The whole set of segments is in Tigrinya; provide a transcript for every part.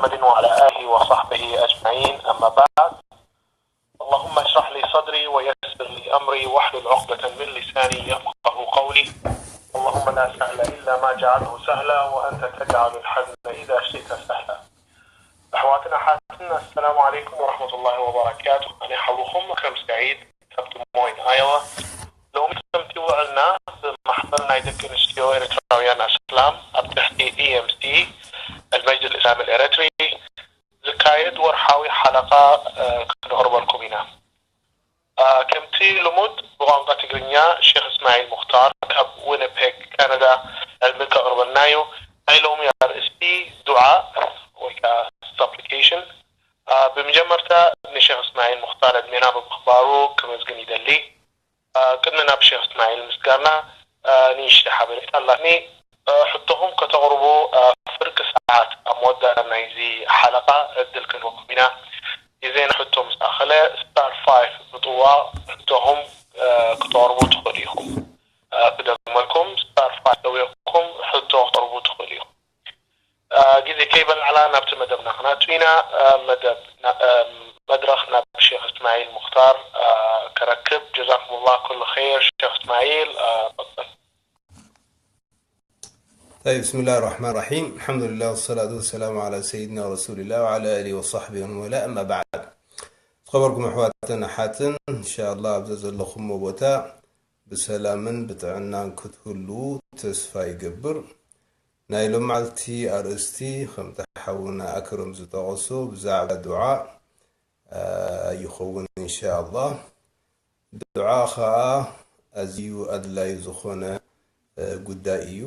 محمد وعلى آله وصحبه أجمعين، أما بعد. اللهم اشرح لي صدري ويسر لي أمري واحلل عقدة من لساني يفقه قولي. اللهم لا سهل إلا ما جعلته سهلا وأنت تجعل الحزن إذا شئت سهلا. ኣሕዋትን ኣሓትን፣ ኣሰላሙ ዓለይኩም ወረሕመቱላሂ ወበረካቱ። ኣነ ሓውኹም ኣክረም ሰዒድ ካብ ድሞይን ኣዮዋ። ሎሚ ከምቲ ውዕልና ብማሕበር ናይ ደቂ ኣንስትዮ ኤርትራውያን ኣስላም ኣብ ትሕቲ ኢ ኤም ሲ፣ المجلس الإسلامي الإريتري، ዝካየድ ወርሓዊ ሓለቓ፣ እ፣ ክነቕርበልኩም ኢና። እ፣ ከምቲ ልሙድ ብቋንቋ ትግርኛ ሼኽ እስማዒል ሙኽታር ካብ ዊኒፔግ ካናዳ ዕድሚት ከቕርበልና እዩ። ናይ ሎሚ ኣርእስቲ ዱዓ ወይ ከዓ ሳፕሊኬሽን። እ፣ ብመጀመርታ ንሼኽ እስማዒል ሙኽታር ዕድሜና ብምኽባሩ ክምስግን ይደሊ። እ፣ ቅድሚ ናብ ሼኽ እስማዒል ምስጋና፣ እ፣ ንእሽተይ ሓበሬታ ኣላትኒ። እ፣ ሕቶኹም ከተቕርቡ፣ እ፣ ፍርቂ ሰዓት ኣብ መወዳእታ ናይዚ ሓለቓ ዕድል ክንህበኩም ኢና። ግዜና ሕቶ ምስ ኣኸለ ስታር ፋይፍ ምጥዋቕ ሕቶኹም፣ እ፣ ክተቕርቡ ትኽእሉ ኢኹም። እ፣ ክደግመልኩም፣ ስታር ፋይፍ ጠዊቕኩም ሕቶ ክተቕርቡ ትኽእሉ ኢኹም። እ፣ ግዜ ከይበላዕና ናብቲ መደብና ክነእቱ ኢና። እ፣ መደብ ና-፣ እ፣ መድረኽ ናብ ሼኽ እስማዒል ሙኽታር፣ እ፣ ከረክብ። ጀዛኩሙላህ ኩሉ ኸይር ሼኽ እስማዒል፣ እ፣ ቀጽል። طيب، بسم الله الرحمن الرحيم. الحمد لله والصلاة والسلام على سيدنا رسول الله وعلى آله وصحبه ومن والاه، أما بعد. ዝኸበርኩም ኣሕዋትን ኣሓትን፣ እንሻኣላህ ኣብ ዘዘለኹሞ ቦታ ብሰላምን ብጥዕናን ክትህሉ ተስፋ ይገብር። ናይ ሎማዓልቲ ኣርእስቲ ከምቲ ሓውና ኣክረም ዝጠቐሶ ብዛዕባ ዱዓ፣ እ፣ ይኸውን እንሻኣላህ። ዱዓ ኸኣ ኣዝዩ ኣድላዩ ዝኾነ፣ እ፣ ጉዳይ እዩ።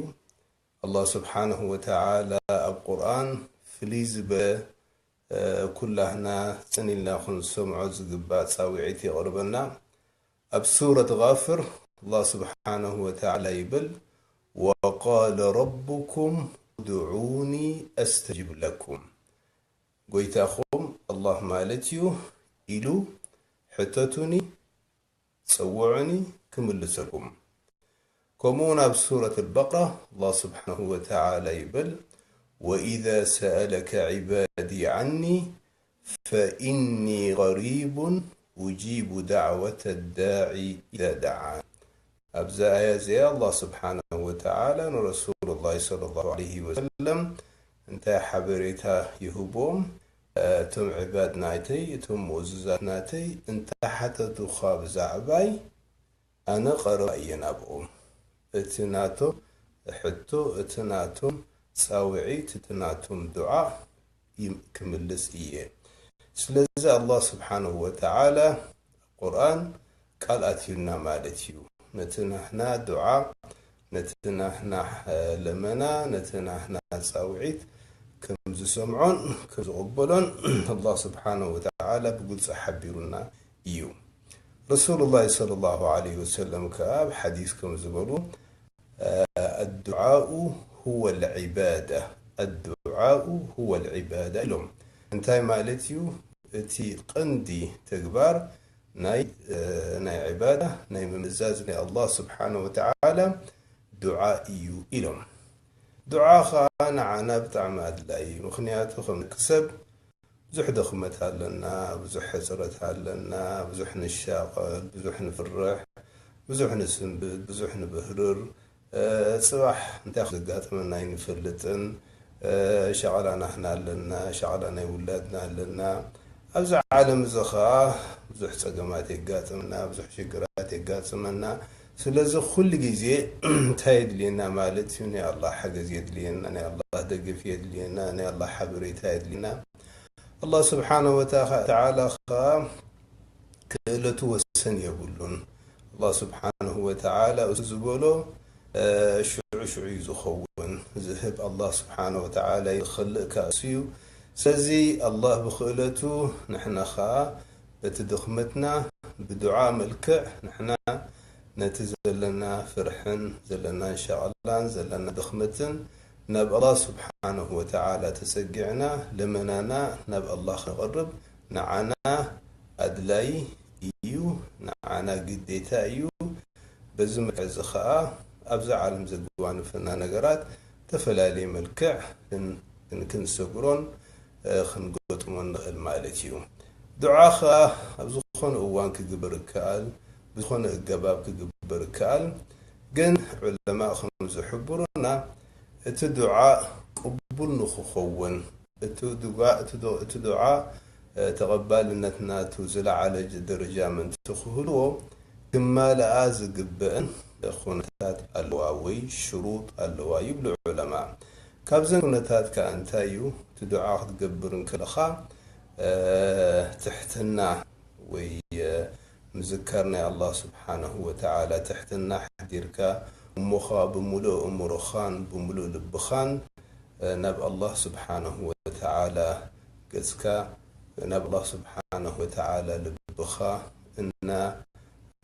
ኣላህ ስብሓነሁ ወተዓላ ኣብ ቁርኣን ፍልይ ዝበለ፣ እ፣ ኩላህና ጽን ኢልና ክንሰምዖ ዝግባእ ጻውዒት የቕርበልና። ኣብ ሱረት ጋፍር ኣላህ ስብሓነሁ ወተዓላ ይብል፣ "ወቃለ ረቡኩም ኡድዑኒ ኣስተጅብ ለኩም።" ጎይታኹም ኣላህ ማለት እዩ ኢሉ፣ "ሕተቱኒ፣ ጸውዑኒ፣ ክምልሰኩም።" ከምኡ እውን ኣብ ሱረት ኣልበቅራ ኣላህ ስብሓነሁ ወተዓላ ይብል፣ "ወኢዛ ሰኣለከ ዒባዲ ዓኒ ፈኢኒ ቀሪቡን ኡጂቡ ዳዕወተ ዳዒ ኢዛ ደዓን።" ኣብዛ ኣያ እዚኣ ኣላህ ስብሓነሁ ወተዓላ ንረሱሉላህ ሰለላሁ ዐለይሂ ወሰለም እንታይ ሓበሬታ ይህቦም? "እቶም ዕባድ ናተይ፣ እቶም ምኡዙዛት ናተይ እንተሓተቱኻ ብዛዕባይ፣ ኣነ ቀረባ እየ ናብኦም። እቲ ናቶም ሕቶ፣ እቲ ናቶም ጻውዒት፣ እቲ ናቶም ዱዓ ይም-፣ ክምልስ እየ።" ስለዚ ኣላህ ስብሓነሁ ወተዓላ ቁርኣን ቃል ኣትዩልና ማለት እዩ። ነቲ ናህና ዱዓ፣ ነቲ ናህና፣ እ፣ ለመና፣ ነቲ ናህና ጻውዒት ከም ዝሰምዖን ከም ዝቕበሎን ኣላህ ስብሓነሁ ወተዓላ ብግልጺ ሓቢሩና እዩ። ረሱሉላህ ሰለላሁ ዐለይሂ ወሰለም ከኣ ኣብ ሓዲስ ከም ዝበሉ፣ እ፣ "ኣዱዓኡ ሁወል ዒባዳ፣ ኣዱዓኡ ሁወል ዒባዳ" ኢሎም። እንታይ ማለት እዩ? እቲ ቀንዲ ተግባር ናይ፣ እ፣ ናይ ዒባዳ፣ ናይ ምምእዛዝ ናይ ኣላህ ስብሓነሁ ወተዓላ ዱዓ እዩ ኢሎም። ዱዓ ኸዓ ንዓና ብጣዕሚ ኣድላዪ እዩ። ምኽንያቱ ከም ደቂ ሰብ ብዙሕ ድኽመት ኣለና፣ ብዙሕ ሕጽረት ኣለና፣ ብዙሕ ንሻቐል፣ ብዙሕ ንፍርሕ፣ ብዙሕ ንስንብድ፣ ብዙሕ ንብህርር። እ፣ ጽባሕ እንታይ ከም ዘጋጥመና ኣይንፈልጥን። እ፣ ሸቐላ ናህና ኣለና፣ ሸቐላ ናይ ውላድና ኣለና። ኣብዚ ዓለም እዚ ኸኣ ብዙሕ ጸገማት የጋጥመና፣ ብዙሕ ሽግራት የጋጥመና። ስለዚ ኩሉ ግዜ እንታይ የድልየና ማለት እዩ? ናይ ኣላህ ሓገዝ የድልየና፣ ናይ ኣላህ ደገፍ የድልየና፣ ናይ ኣላህ ሓበሬታ የድልየና። ኣላህ ስብሓነሁ ወተዓላ ኸኣ ክእለቱ ወሰን የብሉን። ኣላህ ስብሓነሁ ወተዓላ እሱ ዝበሎ፣ እ፣ ሽዑ ሽዑ እዩ ዝኸውን። ዝህብ ኣላህ ስብሓነሁ ወተዓላ እዩ፣ ዝኸልእ ከኣ እሱ እዩ። ስለዚ ኣላህ ብኽእለቱ ንሕና ኸኣ በቲ ድኽመትና ብዱዓ መልክዕ ንሕና ነቲ ዘለና ፍርሕን ዘለናን ሸቐላን ዘለና ድኽመትን ናብ ኣላህ ስብሓነሁ ወተዓላ ተጸጊዕና ልመናና ናብ ኣላህ ክነቕርብ ንዓና ኣድላይ እዩ፣ ንዓና ግዴታ እዩ። በዚ መልክዕ እዚ ኸኣ ኣብዛ ዓለም ዘጓንፈና ነገራት ዝተፈላለየ መልክዕ ክን-፣ ክን-፣ ክንሰግሮን እ፣ ክንገጥሞ ንኽእል ማለት እዩ። ዱዓ ኸኣ ኣብ ዝኾነ እዋን ክግበር ይከኣል፣ ብዝኾነ እገባብ ክግበር ይከኣል። ግን ዑለማ ከም ዝሕብሩና፣ እቲ ዱዓ ቅቡል ንኽኸውን፣ እቲ ዱጋ-፣ እቲ ዶ-፣ እቲ ዱዓ፣ እ፣ ተቐባልነት ናቱ ዝለዓለ ጅ-፣ ደረጃ ምእንቲ ክህልዎ፣ ክማልኣ ዝግበእን ኩነታት ኣለዋ ወይ ሽሩጥ ኣለዋ ይብሉ ዑለማ። ካብዘን ኩነታት ከኣ እንታይ እዩ? እቲ ዱዓ ክትገብር እንከለኻ፣ እ፣ ትሕትና ወይ፣ እ፣ ምዝካር ናይ ኣላህ ስብሓነሁ ወተዓላ ትሕትና ሓዲርካ፣ እሞ ኸኣ ብምሉእ እምሮኻን ብምሉእ ልብኻን፣ እ፣ ናብ ኣላህ ስብሓነሁ ወተዓላ ገጽካ፣ ናብ ኣላህ ስብሓነሁ ወተዓላ ልብኻ እና፣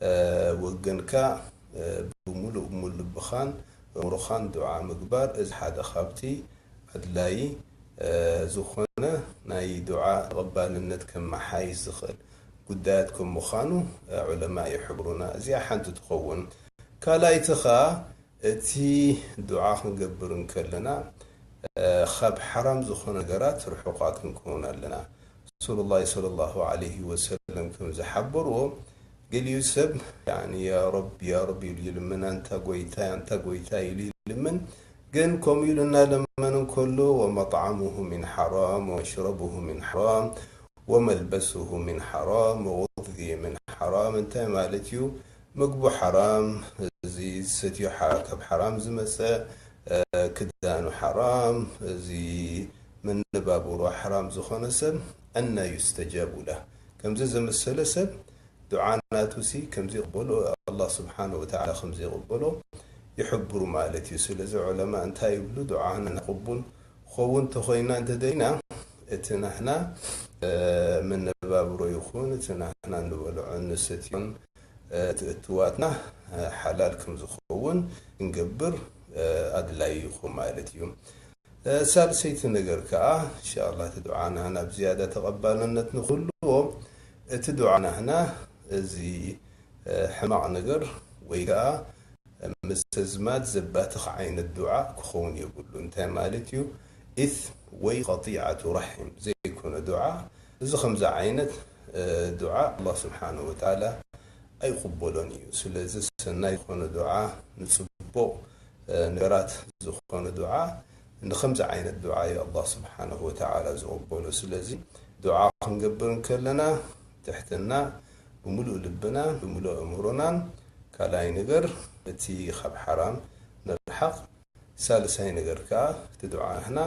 እ፣ ወገንካ፣ እ፣ ብምሉእ፣ ብምሉእ ልብኻን እምሮኻን ዱዓ ምግባር፣ እዚ ሓደ ካብቲ ኣድላዪ፣ እ፣ ዝኾነ ናይ ዱዓ ተቐባልነት ከመሓይሽ ዝኽእል ጉዳያት ከም ምዃኑ፣ እ፣ ዑለማ ይሕብሩና። እዚኣ ሓንቲ ትኸውን። ካልኣይቲ ኸኣ፣ እቲ ዱዓ ክንገብር እንከለና፣ እ፣ ካብ ሓራም ዝኾነ ነገራት ርሑቓት ክንከውን ኣለና። ረሱሉላህ ሰለላሁ ዐለይሂ ወሰለም ከም ዝሓበርዎ፣ ገሊኡ ሰብ፣ ያኒ፣ "ያ ረብ፣ ያ ረብ" ኢሉ ይልምን፣ "ኣንታ ጎይታይ፣ ኣንታ ጎይታይ" ኢሉ ይልምን። ግን ከምኡ ኢሉ እናለመነ እንከሎ፣ "ወመጥዓሙሁ ሚን ሓራም፣ ወመሽረቡሁ ሚን ሓራም፣ ወመልበሱሁ ሚን ሓራም፣ ወጉዝየ ሚን ሓራም" እንታይ ማለት እዩ? ምግቡ ሓራም፣ እዚ ዝሰትዮ ሓ-፣ ካብ ሓራም ዝመጸ፣ እ፣ ክዳኑ ሓራም፣ እዚ መነባብሮ ሓራም ዝኾነ ሰብ፣ "ኣና ዩስተጃቡ ለህ?" ከምዚ ዝመሰለ ሰብ ዱዓ ናቱሲ ከምዚ ይቕበሎ፣ ኣላህ ስብሓነሁ ወተዓላ ከምዚ ይቕበሎ ይሕብሩ ማለት እዩ። ስለዚ ዑለማ እንታይ ይብሉ? ዱዓና ንቕቡል ኸውን ተኾይና እንተደይና፣ እቲ ናህና፣ እ፣ መነባብሮ ይኹን፣ እቲ ናህና ንበልዖን ንሰትዮን፣ እ፣ እቲ እትዋትና፣ እ፣ ሓላል ከም ዝኸውን ክንገብር፣ እ፣ ኣድላዪ ይኹን ማለት እዩ። እ፣ ሳልሰይቲ ነገር ከኣ፣ እንሻኣላህ፣ እቲ ዱዓ ናህና ብዝያዳ ተቐባልነት ንኽህልዎ፣ እቲ ዱዓ ናህና እዚ፣ እ፣ ሕማቕ ነገር ወይ ከኣ ምስተዝማድ ዘባትኽ ዓይነት ዱዓ ክኸውን የብሉ። እንታይ ማለት እዩ? ኢስም ወይ ቀጢዓቱ ራሒም ዘይኮነ ዱዓ፣ እዚ ከምዚ ዓይነት፣ እ፣ ዱዓ ኣላህ ስብሓነሁ ወተዓላ ኣይቕበሎን እዩ። ስለዚ ሰናይ ዝኾነ ዱዓ፣ ንጽቡቕ፣ እ፣ ነገራት ዝኾነ ዱዓ፣ ንኸምዚ ዓይነት ዱዓ እዩ ኣላህ ስብሓነሁ ወተዓላ ዝቕበሎ። ስለዚ ዱዓ ክንገብር እንከለና ትሕትና፣ ብምሉእ ልብና፣ ብምሉእ ኣእምሮናን፣ ካልኣይ ነገር እቲ ካብ ሓራም ንርሓቕ፣ ሳልሳይ ነገር ከኣ እቲ ዱዓ ናህና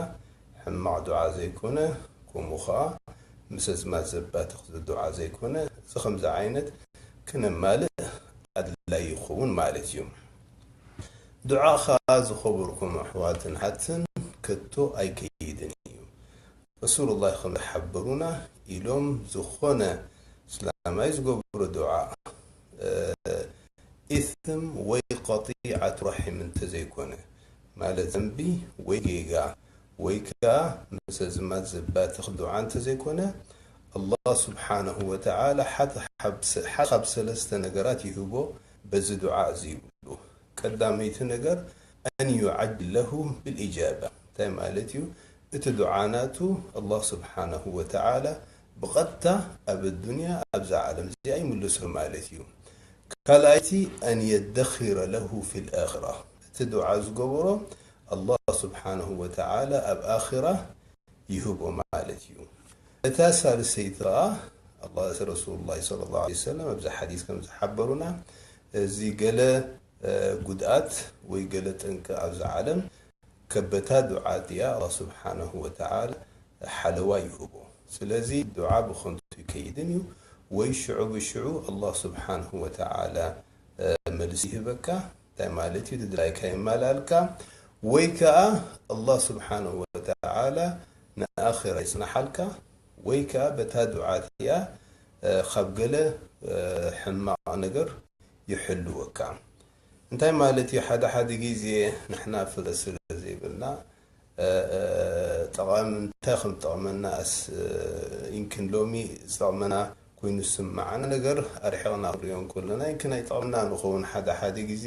ሕማቕ ዱዓ ዘይኮነ፣ ከምኡ ኸኣ ምስ ኣዝማድ ዘባትኽ ዱዓ ዘይኮነ፣ እዚ ከምዚ ዓይነት ክነማልእ ኣድላይ ይኸውን ማለት እዩ። ዱዓ ኸኣ ዝኸበርኩም ኣሕዋትን ሓትን ከቶ ኣይከይድን እዩ። ረሱሉላህ ከም ዝሓበሩና ኢሎም ዝኾነ እስላማይ ዝገብሮ ዱዓ፣ እ፣ ኢስም ወይ ቀጢዓት ራሒም እንተዘይኮነ፣ ማለት ዘንቢ ወይ ጌጋ ወይ ከኣ ምስ ኣዝማድ ዘባትኽ ዱዓ እንተዘይኮነ፣ ኣላህ ስብሓነሁ ወተዓላ ሓደ ካብ ሰ-፣ ሓደ ካብ ሰለስተ ነገራት ይህቦ በዚ ዱዓ እዚ ይብሉ። ቀዳመይቲ ነገር፣ ኣን ዩዓጅል ለሁ ብልኢጃባ። እንታይ ማለት እዩ? እቲ ዱዓ ናቱ ኣላህ ስብሓነሁ ወተዓላ ብቐጥታ ኣብ ኣዱንያ፣ ኣብዛ ዓለም እዚኣ ይምልሶ ማለት እዩ። ካልኣይቲ፣ ኣን የደኺረ ለሁ ፊል ኣኽራ። እቲ ዱዓ ዝገበሮ ኣላህ ስብሓነሁ ወተዓላ ኣብ ኣኽራ ይህቦ ማለት እዩ። እታ ሳልሰይቲ ኸኣ፣ ኣላህ፣ ረሱሉላህ ሰለላሁ ዐለይሂ ወሰለም ኣብዚ ሓዲስ ከም ዝሓበሩና፣ እዚ ገለ፣ እ፣ ጉድኣት ወይ ገለ ጠንቂ ኣብዛ ዓለም ከበታ ዱዓ እቲኣ ኣላህ ስብሓነሁ ወተዓላ ሓለዋ ይህቦ። ስለዚ ዱዓ ብኸንቱ ይከይድን እዩ፣ ወይ ሽዑ ብሽዑ ኣላህ ስብሓነሁ ወተዓላ፣ እ፣ መልሲ ይህበካ። እንታይ ማለት እዩ? ድድላይካ ይማላልካ፣ ወይ ከኣ ኣላህ ስብሓነሁ ወተዓላ ንኣኺራ ይጽናሓልካ፣ ወይ ከኣ በታ ዱዓ እቲኣ፣ እ፣ ካብ ገለ፣ እ፣ ሕማቕ ነገር ይሕልወካ። እንታይ ማለት እዩ? ሓደ ሓደ ግዜ ንሕና ፍልጠት ስለ ዘይብልና፣ እ፣ እ፣ ጠቓሚ፣ እንታይ ከም ጠቕመና ኣስ-፣ እ፣ ይምክን ሎሚ ዝጠቕመና ኮይኑ ዝስምዓና ነገር ኣርሒቕና ክንሪኦ እንከለና፣ ይምክን ኣይጠቕመና ንኸውን። ሓደ ሓደ ግዜ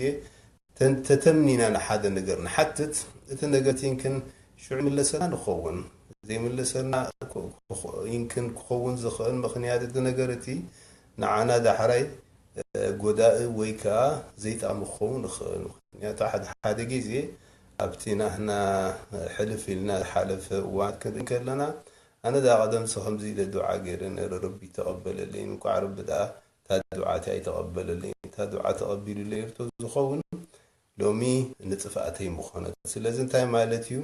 ተን-፣ ተተምኒና ንሓደ ነገር ንሓትት፣ እቲ ነገር እቲ ይምክን ሽዑ ይምለሰና ንኸውን። ዘይምልሰልና፣ ይንክን ክኸውን ዝኽእል ምኽንያት፣ እቲ ነገር እቲ ንዓና ዳሕራይ ጎዳኢ ወይ ከዓ ዘይጠቕሚ ክኸውን ይኽእል። ምኽንያቱ ሓደ ሓደ ግዜ ኣብቲ ናህና ሕልፍ ኢልና ዝሓለፈ እዋን ክንርኢ ከለና፣ ኣነ ዳ ቀደምሲ ከምዚ ኢለ ዱዓ ገይረ ነይረ፣ ረቢ ተቐበለለይ፣ እንኳዕ ረቢ ደኣ እታ ዱዓቲ ኣይተቐበለለይ፣ እታ ዱዓ ተቐቢሉለይ ርቶ ዝኸውን ሎሚ ንጥፍኣተይ ምኾነት። ስለዚ እንታይ ማለት እዩ?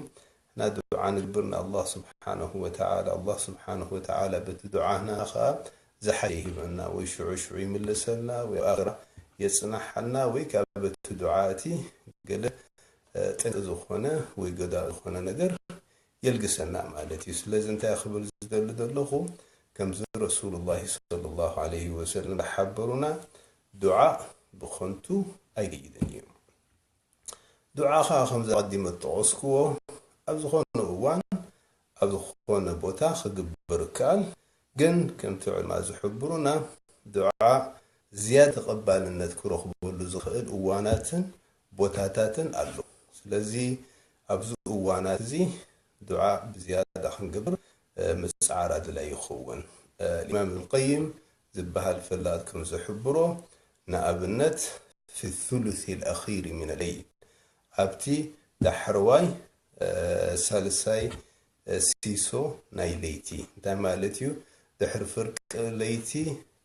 ንሕና ዱዓ ንግብር ንኣላህ ስብሓነሁ ወተዓላ፣ ኣላህ ስብሓነሁ ወተዓላ በቲ ዱዓና ኸዓ ዝሓየ ይህበና፣ ወይ ሽዑ ሽዑ ይምለሰልና፣ ወይ ኣብ ኣኽራ የጽናሓልና፣ ወይ ከዓ በቲ ዱዓ እቲ ገለ ጠንቂ ዝኾነ ወይ ጎዳኢ ዝኾነ ነገር የልግሰና ማለት እዩ። ስለዚ እንታይ ክብል ዝደሊ ዘለኹ፣ ከምዚ ረሱሉላሂ ሰለላሁ ዐለይሂ ወሰለም ዝሓበሩና፣ ዱዓ ብኸንቱ ኣይገይድን እዩ። ዱዓ ኸዓ ከምዚ ኣቐዲመ ዝጠቐስክዎ ኣብ ዝኾነ እዋን ኣብ ዝኾነ ቦታ ክግበር ይከኣል። ግን ከምቲ ዑለማ ዝሕብሩና፣ ዱዓ ዝያዳ ተቐባልነት ክረኽበሉ ዝኽእል እዋናትን ቦታታትን ኣሎ። ስለዚ ኣብዚ እዋናት እዚ ዱዓ ብዝያዳ ክንገብር ምጽዓር ኣድላይ ይኸውን። ኢማም እብን ቀይም ዝበሃል ፈላጥ ከም ዝሕብሮ፣ ንኣብነት ፊ ثلث الأخير من الليل፣ ኣብቲ ዳሕረዋይ ሳልሳይ ሲሶ ናይ ለይቲ፣ እንታይ ማለት እዩ? ድሕሪ ፍርቂ ለይቲ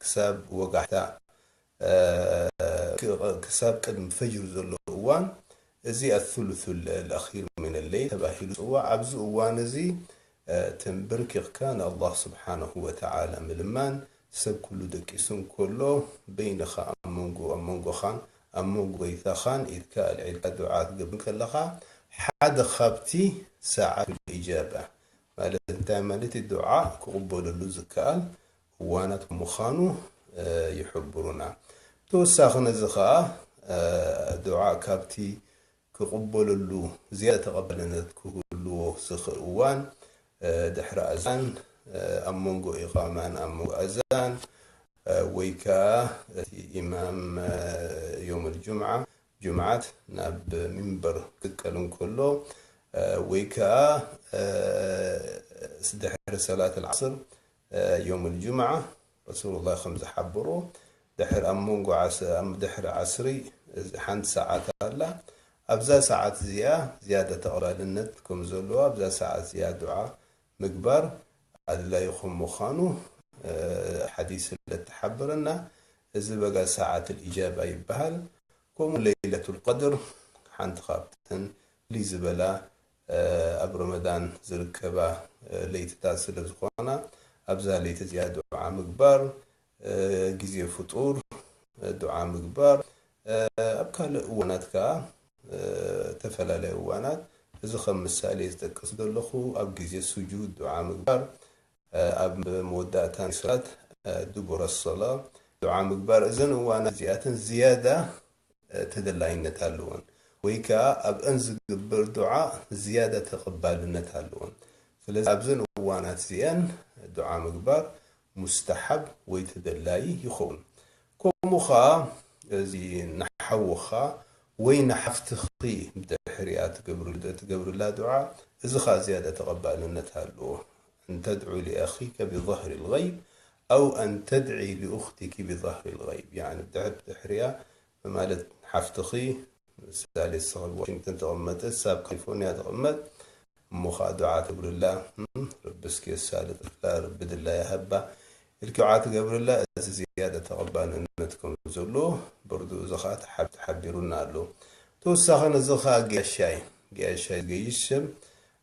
ክሳብ ወጋሕታ ክሳብ ቅድሚ ፈጅር ዘሎ እዋን፣ እዚ ኣثلث الأخير من الليل ተባሂሉ ጽዋዕ። ኣብዚ እዋን እዚ ተንበርኪኽካ ንኣላህ ስብሓነሁ ወተዓላ ምልማን፣ ሰብ ኩሉ ደቂሱ እንከሎ፣ በይንኻ ኣብ መንጎ ኣብ መንጎኻን ኣብ መንጎ ጎይታኻን ኢድካ ኣልዒልካ ዱዓ ክትገብር ከለኻ፣ ሓደ ካብቲ ሰዓት ኢጃባ፣ ማለት እንታይ ማለት እዩ? ዱዓ ክቕበለሉ ዝከኣል እዋናት ምዃኑ ይሕብሩና። ተወሳኺ ነዚ ኸዓ፣ ዱዓ ካብቲ ክቕበለሉ ዝያዳ ተቐባልነት ክህልዎ ዝኽእል እዋን፣ ድሕሪ ኣዛን፣ ኣብ መንጎ ኢቓማን ኣብ መንጎ ኣዛን፣ ወይ ከዓ እቲ ኢማም ዮም ልጁምዓ፣ ጁምዓት ናብ ሚንበር ክቀል እንከሎ፣ ወይ ከዓ ድሕሪ ሰላት ልዓስር ዮም ልጁምዓ፣ ረሱሉላህ ከም ዝሓበሮ፣ ድሕሪ ኣብ መንጎ ዓስ-፣ ኣብ ድሕሪ ዓስሪ እዚ ሓንቲ ሰዓት ኣላ። ኣብዛ ሰዓት እዚኣ ዝያዳ ተቐባልነት ከም ዘለዎ፣ ኣብዛ ሰዓት እዚኣ ዱዓ ምግባር ኣድላዪ ከም ምዃኑ ሓዲስ ስለ እተሓበረና፣ እዚ በጋ ሰዓት ልኢጃባ ይበሃል። ከምኡ ለይለቱል ቀድር ሓንቲ ካብተን ፍልይ ዝበላ ኣብ ረመዳን ዝርከባ ለይትታት ስለ ዝኾና፣ ኣብዛ ለይቲ እዚኣ ዱዓ ምግባር፣ ግዜ ፍጡር ዱዓ ምግባር፣ ኣብ ካልእ እዋናት ከኣ ተፈላለየ እዋናት፣ እዚ ከም ምሳሌ ዝጠቅስ ዘለኹ፣ ኣብ ግዜ ስጁድ ዱዓ ምግባር፣ ኣብ መወዳእታ ናይ ሰላት፣ ድቡረ ሰላ ዱዓ ምግባር፣ እዘን እዋናት እዚኣተን ዝያዳ ተደላይነት ኣለዎን፣ ወይ ከኣ ኣብአን ዝግበር ዱዓ ዝያዳ ተቐባልነት ኣለዎን። ስለዚ ኣብዘን እዋናት እዚአን ዱዓ ምግባር ሙስተሓብ ወይ ተደላዪ ይኸውን። ከምኡ ኸኣ እዚ ንሓውኻ ወይ ንሓፍትኺ ብድሕሪኣ ትገብር-፣ ትገብርላ ዱዓ፣ እዚ ኸኣ ዝያዳ ተቐባልነት ኣለዎ። أن تدعو لأخيك بظهر الغيب أو أن تدعي لأختك بظهر الغيب، ያዕኒ ብድሕር-፣ ብድሕሪኣ ማለት ሓፍትኺ፣ ምሳሌ ንስኺ ኣብ ዋሽንግተን ትቕመጥ፣ እሳ ኣብ ካሊፎርኒያ ትቕመጥ፣ እሞ ኸዓ ዱዓ ትገብርላ፣ እም፣ ረቢ እስኪ የሳልጠላ፣ ረቢ ድላ ይሃባ ኢልኪ ዱዓ ትገብርላ፣ እዚ ዝያዳ ተቐባልነት ከም ዘሎ በርዱ እዚ ኸዓ ተሓብ-፣ ተሓቢሩና ኣሎ። ተወሳኺ ነዚ ኸዓ ገያሻይ፣ ገያሻይ ዝገይሽ ሰብ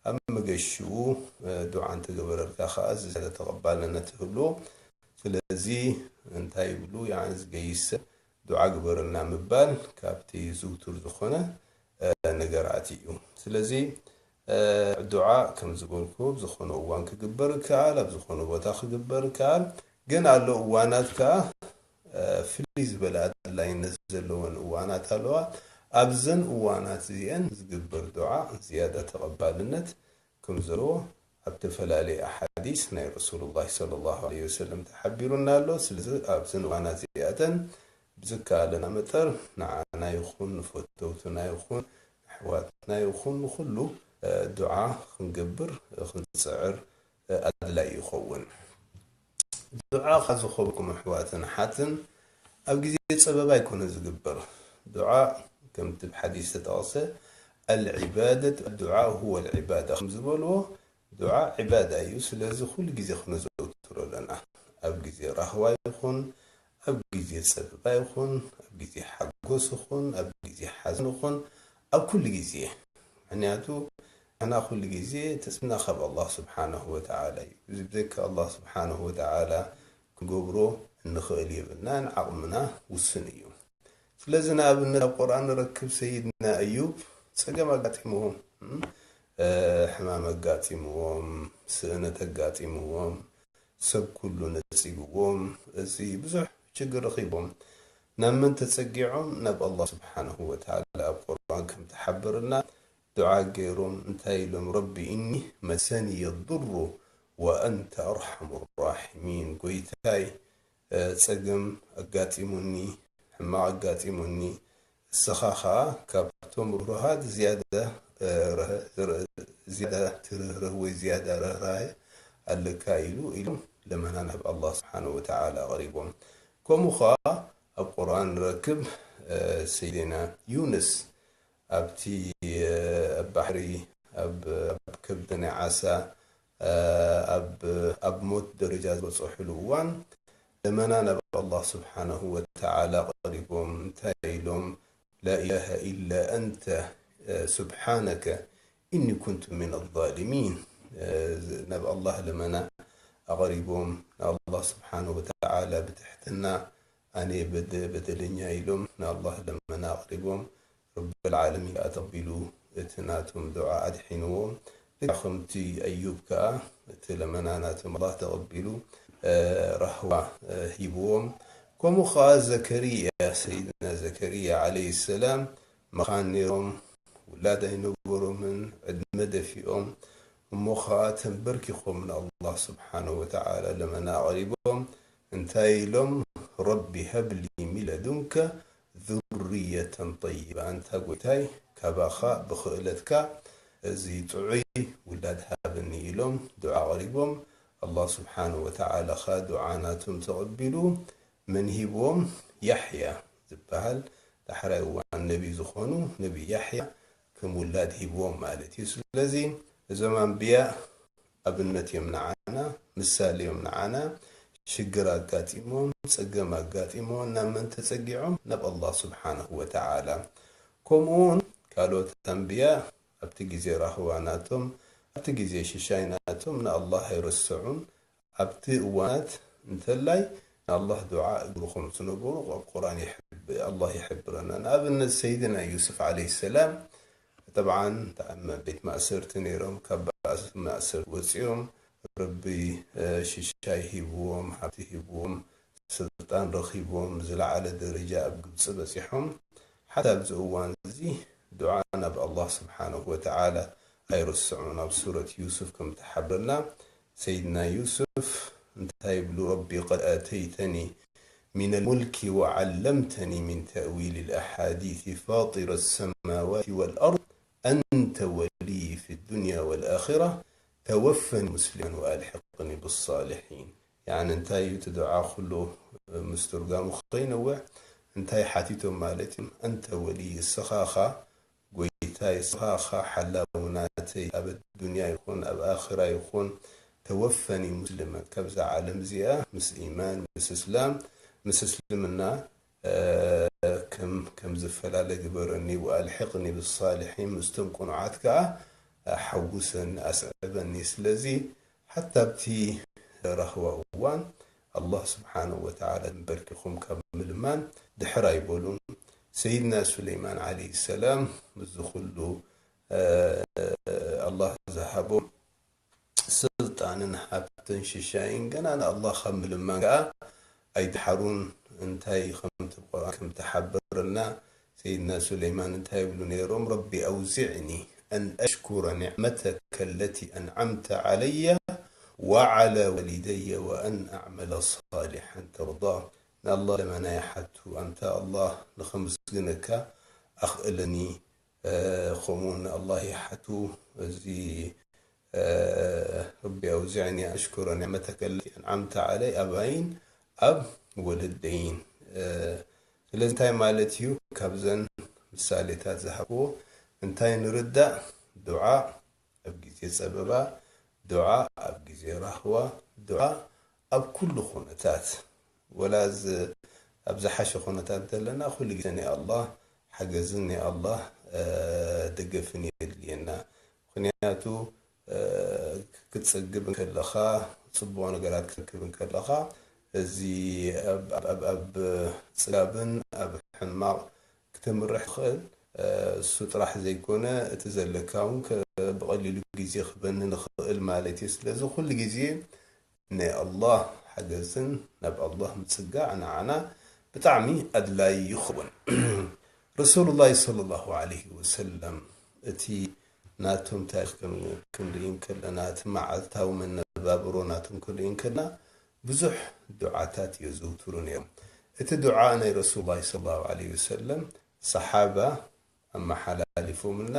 ኣብ መገሽኡ፣ እ፣ ዱዓ እንተገበረልካ ኸዓ እዚ ዝያዳ ተቐባልነት ይህልዎ። ስለዚ እንታይ ይብሉ? ያዕኒ ዝገይስ ሰብ ዱዓ ግበረልና ምባል ካብቲ ዝውቱር ዝኾነ፣ እ፣ ነገራት እዩ። ስለዚ፣ እ፣ ዱዓ ከም ዝበልኩ ኣብ ዝኾነ እዋን ክግበር ይከኣል፣ ኣብ ዝኾነ ቦታ ክግበር ይከኣል። ግን ኣሎ እዋናት ከኣ፣ እ፣ ፍልይ ዝበለ ኣድላይነት ዘለወን እዋናት ኣለዋ። ኣብዘን እዋናት እዚአን ዝግበር ዱዓ ዝያዳ ተቐባልነት ከም ዘለዎ ኣብ ተፈላለየ ኣሓዲስ ናይ ረሱሉላህ ሰለላሁ ዐለይሂ ወሰለም ተሓቢሩና ኣሎ። ስለዚ ኣብዘን እዋናት እዚኣተን ብዝከኣለና መጠን ንዓና ይኹን ንፈተውትና ይኹን ንኣሕዋትና ይኹን ንኹሉ እ፣ ዱዓ ክንገብር፣ እ፣ ክንጽዕር፣ እ፣ ኣድላይ ይኸውን። ዱዓ ካብ ዝኾንኩም ኣሕዋትን ኣሓትን ኣብ ግዜ ጸበባ ኣይኮነ ዝግበር። ዱዓ ከምቲ ብሓዲስ ዝተጠቕሰ፣ "ኣልዒባደት፣ ኣዱዓ ሁወ ኣልዒባዳ" ከም ዝበልዎ፣ ዱዓ ዒባዳ እዩ። ስለዚ ኩሉ ግዜ ክነዘውትሮ ኣለና። ኣብ ግዜ ራህዋ ይኹን፣ ኣብ ግዜ ጸበባ ይኹን፣ ኣብ ግዜ ሓጎስ ይኹን፣ ኣብ ግዜ ሓዘን ይኹን፣ ኣብ ኩሉ ግዜ። ምኽንያቱ ንሕና ኩሉ ግዜ ተጽቢና ካብ ኣላህ ስብሓነሁ ወተዓላ እዩ። እዚ ብዘይካ ኣላህ ስብሓነሁ ወተዓላ ክንገብሮ እንኽእል የብልናን፣ ዓቕምና ውሱን እዩ። ስለዚ ንኣብነት ኣብ ቁርኣን ንረክብ ሰይድና ኣዩብ ጸገም ኣጋጢምዎም፣ እም፣ እ፣ ሕማም ኣጋጢምዎም፣ ስእነት ኣጋጢምዎም፣ ሰብ ኩሉ ነጺግዎም፣ እዚ ብዙሕ ችግር ረኺቦም። ናብ መን ተጸጊዖም? ናብ ኣላህ ስብሓነሁ ወተዓላ። ኣብ ቁርኣን ከም ተሓበረና ዱዓ ገይሮም፣ እንታይ ኢሎም? "ረቢ ኢኒ መሰኒየ ዱሩ ወአንተ ኣርሐሙ ራሒሚን"፣ ጎይታይ፣ እ፣ ጸገም ኣጋጢሙኒ፣ ሕማቕ ኣጋጢሙኒ፣ እስኻ ኸኣ ካብቶም ርህሩሃት ዝያዳ፣ እ፣ ርህ-፣ ርህ-፣ ዝያዳ ትርህርህ ወይ ዝያዳ ርህራሄ ኣለካ ኢሉ፣ ኢሎም ለመና ናብ ኣላህ ስብሓነሁ ወተዓላ ኣቕሪቦም። ከምኡ ኸኣ ኣብ ቁርኣን ንረክብ፣ እ፣ ሰይድና ዩንስ ኣብቲ፣ እ፣ ኣብ ባሕሪ፣ ኣብ፣ ኣብ ከብዲ ናይ ዓሳ፣ እ፣ ኣብ፣ ኣብ ሞት ደረጃ ዝበጽሕሉ እዋን፣ ለመና ናብ ኣላህ ስብሓነሁ ወተዓላ ቀሪቦም፣ እንታይ ኢሎም? "ላ ኢላሃ ኢላ ኣንተ፣ እ፣ ስብሓነከ ኢኒ ኩንቱ ሚነ ዛሊሚን።" እ፣ ናብ ኣላህ ለመና ኣቕሪቦም፣ ንኣላህ ስብሓነሁ ወተዓላ ብትሕትና፣ "ኣነ በደ-፣ በደለኛ" ኢሎም ንኣላህ ለመና ኣቕሪቦም። ረብል ዓለሚን ከኣ ተቐቢሉ እቲ ናቶም ዱዓ ኣድሒንዎም። ልክዕ ከምቲ ኣዩብ ከኣ እቲ ለመና ናቶም ኣላህ ተቐቢሉ፣ እ፣ ራህዋ፣ እ፣ ሂብዎም። ከምኡ ከኣ ዘከርያ፣ ሰይድና ዘከርያ ዓለይሂ ሰላም መኻን ነይሮም፣ ውላድ ኣይነበሮምን፣ ዕድመ ደፊኦም፣ እሞ ከኣ ተንበርኪኾም ንኣላህ ስብሓነሁ ወተዓላ ለመና ኣቕሪቦም። እንታይ ኢሎም? "ረቢ ሀብሊ ሚን ለዱንከ ذرية طيبة"፣ ኣንታ ጎይታይ፣ ካባኻ ብኽእለትካ እዚ ጥዑይ ውላድ ሃበኒ ኢሎም ዱዓ ኣቕሪቦም። ኣላህ ስብሓነሁ ወተዓላ ኸኣ ዱዓ ናቶም ተቐቢሉ፣ መን ሂብዎም? ያሕያ ዝበሃል ዳሕራይ እዋን ነቢ ዝኾኑ ነቢ ያሕያ ከም ውላድ ሂብዎም ማለት እዩ። ስለዚ እዞም ኣንብያ ኣብነት እዮም ንዓና፣ ምሳሌ እዮም ንዓና። ሽግር ኣጋጢሞም፣ ጸገም ኣጋጢሞም፣ ናብ መን ተጸጊዖም? ናብ ኣላህ ስብሓነሁ ወተዓላ። ከምኡ እውን ካልኦት ኣንብያ ኣብቲ ግዜ ራህዋ ናቶም፣ ኣብቲ ግዜ ሽሻይ ናቶም ንኣላህ ኣይረስዑን። ኣብቲ እዋናት እንተላይ ንኣላህ ዱዓ እግሩ ከም ዝነበሩ ኣብ ቁርኣን ይሕብ-፣ ኣላህ ይሕብረና። ንኣብነት ሰይድና ዩስፍ ዓለይሂ ሰላም፣ ጠብዓን ኣብ ቤት ማእሰርቲ ነይሮም፣ ካብ ባእስ-፣ ማእሰርቲ ወፂኦም፣ ረቢ፣ እ፣ ሽሻይ ሂብዎም፣ ሃብቲ ሂብዎም፣ ስልጣን ረኺቦም፣ ዝለዓለ ደረጃ ኣብ ግብፂ በፂሖም። ሓታ ኣብዚ እዋን እዚ ዱዓ ናብ ኣላህ ስብሓነሁ ወተዓላ ኣይረስዑን። ኣብ ሱረት ዩሱፍ ከም ተሓብረና፣ ሰይድና ዩሱፍ እንታይ ይብሉ? ረቢ ቀድ ኣተይተኒ ሚነል ሙልኪ ወዓለምተኒ ሚን ተእዊል ልኣሓዲት ፋጢረ ሰማዋት ወልኣርድ ኣንተ ወልይ ፊ ዱንያ ወልኣኺራ ተወፈኒ ሙስሊማን ወኣልሕቅኒ ብሳሊሒን። ያኒ እንታይ እዩ እቲ ዱዓ? ኩሉ ምስ ትርጓሙ ከይነውሕ እንታይ ሓቲቶም ማለት እዩ? ኣንተ ወልይ፣ እስኻ ኢኻ ጎይታይ፣ እስኻ ኢኻ ሓላዊ ናተይ፣ ኣብ ኣዱንያ ይኹን ኣብ ኣኺራ ይኹን፣ ተወፈኒ ሙስሊማን፣ ካብዛ ዓለም እዚኣ ምስ ኢማን፣ ምስ እስላም፣ ምስ እስልምና፣ እ፣ ከም፣ ከም ዝፈላለ ግበረኒ፣ ወኣልሕቅኒ ብሳሊሒን፣ ምስቶም ቅኑዓት ከኣ ሓውሰኒ፣ ኣስዕበኒ። ስለዚ ሓታ ኣብቲ ራህዋ እዋን ኣላህ ስብሓነሁ ወተዓላ ተንበርኪኹም ካብ ምልማን ድሕር ኣይበሉን። ሰይድና ሱለይማን ዓለይሂ ሰላም ምስዚ ኩሉ፣ እ፣ ኣላህ ዝሃቦም ስልጣንን ሃብትን ሽሻይን ገና ንኣላህ ካብ ምልማን ከኣ ኣይደሓሩን። እንታይ ከምቲ ቁርኣን ከም ተሓበረና፣ ሰይድና ሱለይማን እንታይ ይብሉ ነይሮም? ረቢ ኣውዚዕኒ ኣን ኣሽኩረ ኒዕመተከ ለቲ ኣንዓምተ ዓለየ ወዓላ ዋሊደየ ወኣን ኣዕመለ ሳሊሐን ተርዳ። ንኣላህ ለመና ይሓቱ፣ ኣንታ ኣላህ ንኸምስግነካ ኣኽእለኒ፣ ከምኡ ንኣላህ ይሓቱ። እዚ ረቢ ኣውዚዕኒ ኣሽኩረ ኒዕመተከ ለቲ ኣንዓምተ ዓለይ ኣባይን ኣብ ወለደይን። ስለዚ እንታይ ማለት እዩ? ካብዘን ምሳሌታት ዝሃብዎ እንታይ ንርዳእ? ዱዓ ኣብ ግዜ ጸበባ፣ ዱዓ ኣብ ግዜ ራህዋ፣ ዱዓ ኣብ ኩሉ ኩነታት፣ ወላ ኣብ ዝሓሸ ኩነታት እንተለና ኩሉ ግዜ ናይ ኣላህ ሓገዝን ናይ ኣላህ ደገፍን የድልየና። ምኽንያቱ ክትጸግብ እንከለኻ፣ ጽቡቕ ነገራት ክትረክብ እንከለኻ፣ እዚ ኣብ ጽጋብን ኣብ ሕማቕ ክተምርሕ ትኽእል። እሱ ጥራሕ ዘይኮነ፣ እቲ ዘለካ እውን ብቐሊሉ ግዜ ክበኒ ንኽእል ማለት እዩ። ስለዚ ኩሉ ግዜ ናይ ኣላህ ሓገዝን ናብ ኣላህ ምጽጋዕ ንዓና ብጣዕሚ ኣድላይ ይኸውን። ረሱሉላህ ሰለላሁ ዐለይሂ ወሰለም እቲ ናቶም ታሪኽ ክንርኢ እንከለና፣ እቲ መዓልታዊ መነባብሮ ናቶም ክንርኢ እንከለና፣ ብዙሕ ዱዓታት የዘውትሩ ነይሮም። እቲ ዱዓ ናይ ረሱሉላህ ሰለላሁ ዐለይሂ ወሰለም ሰሓባ ኣመሓላሊፎምልና፣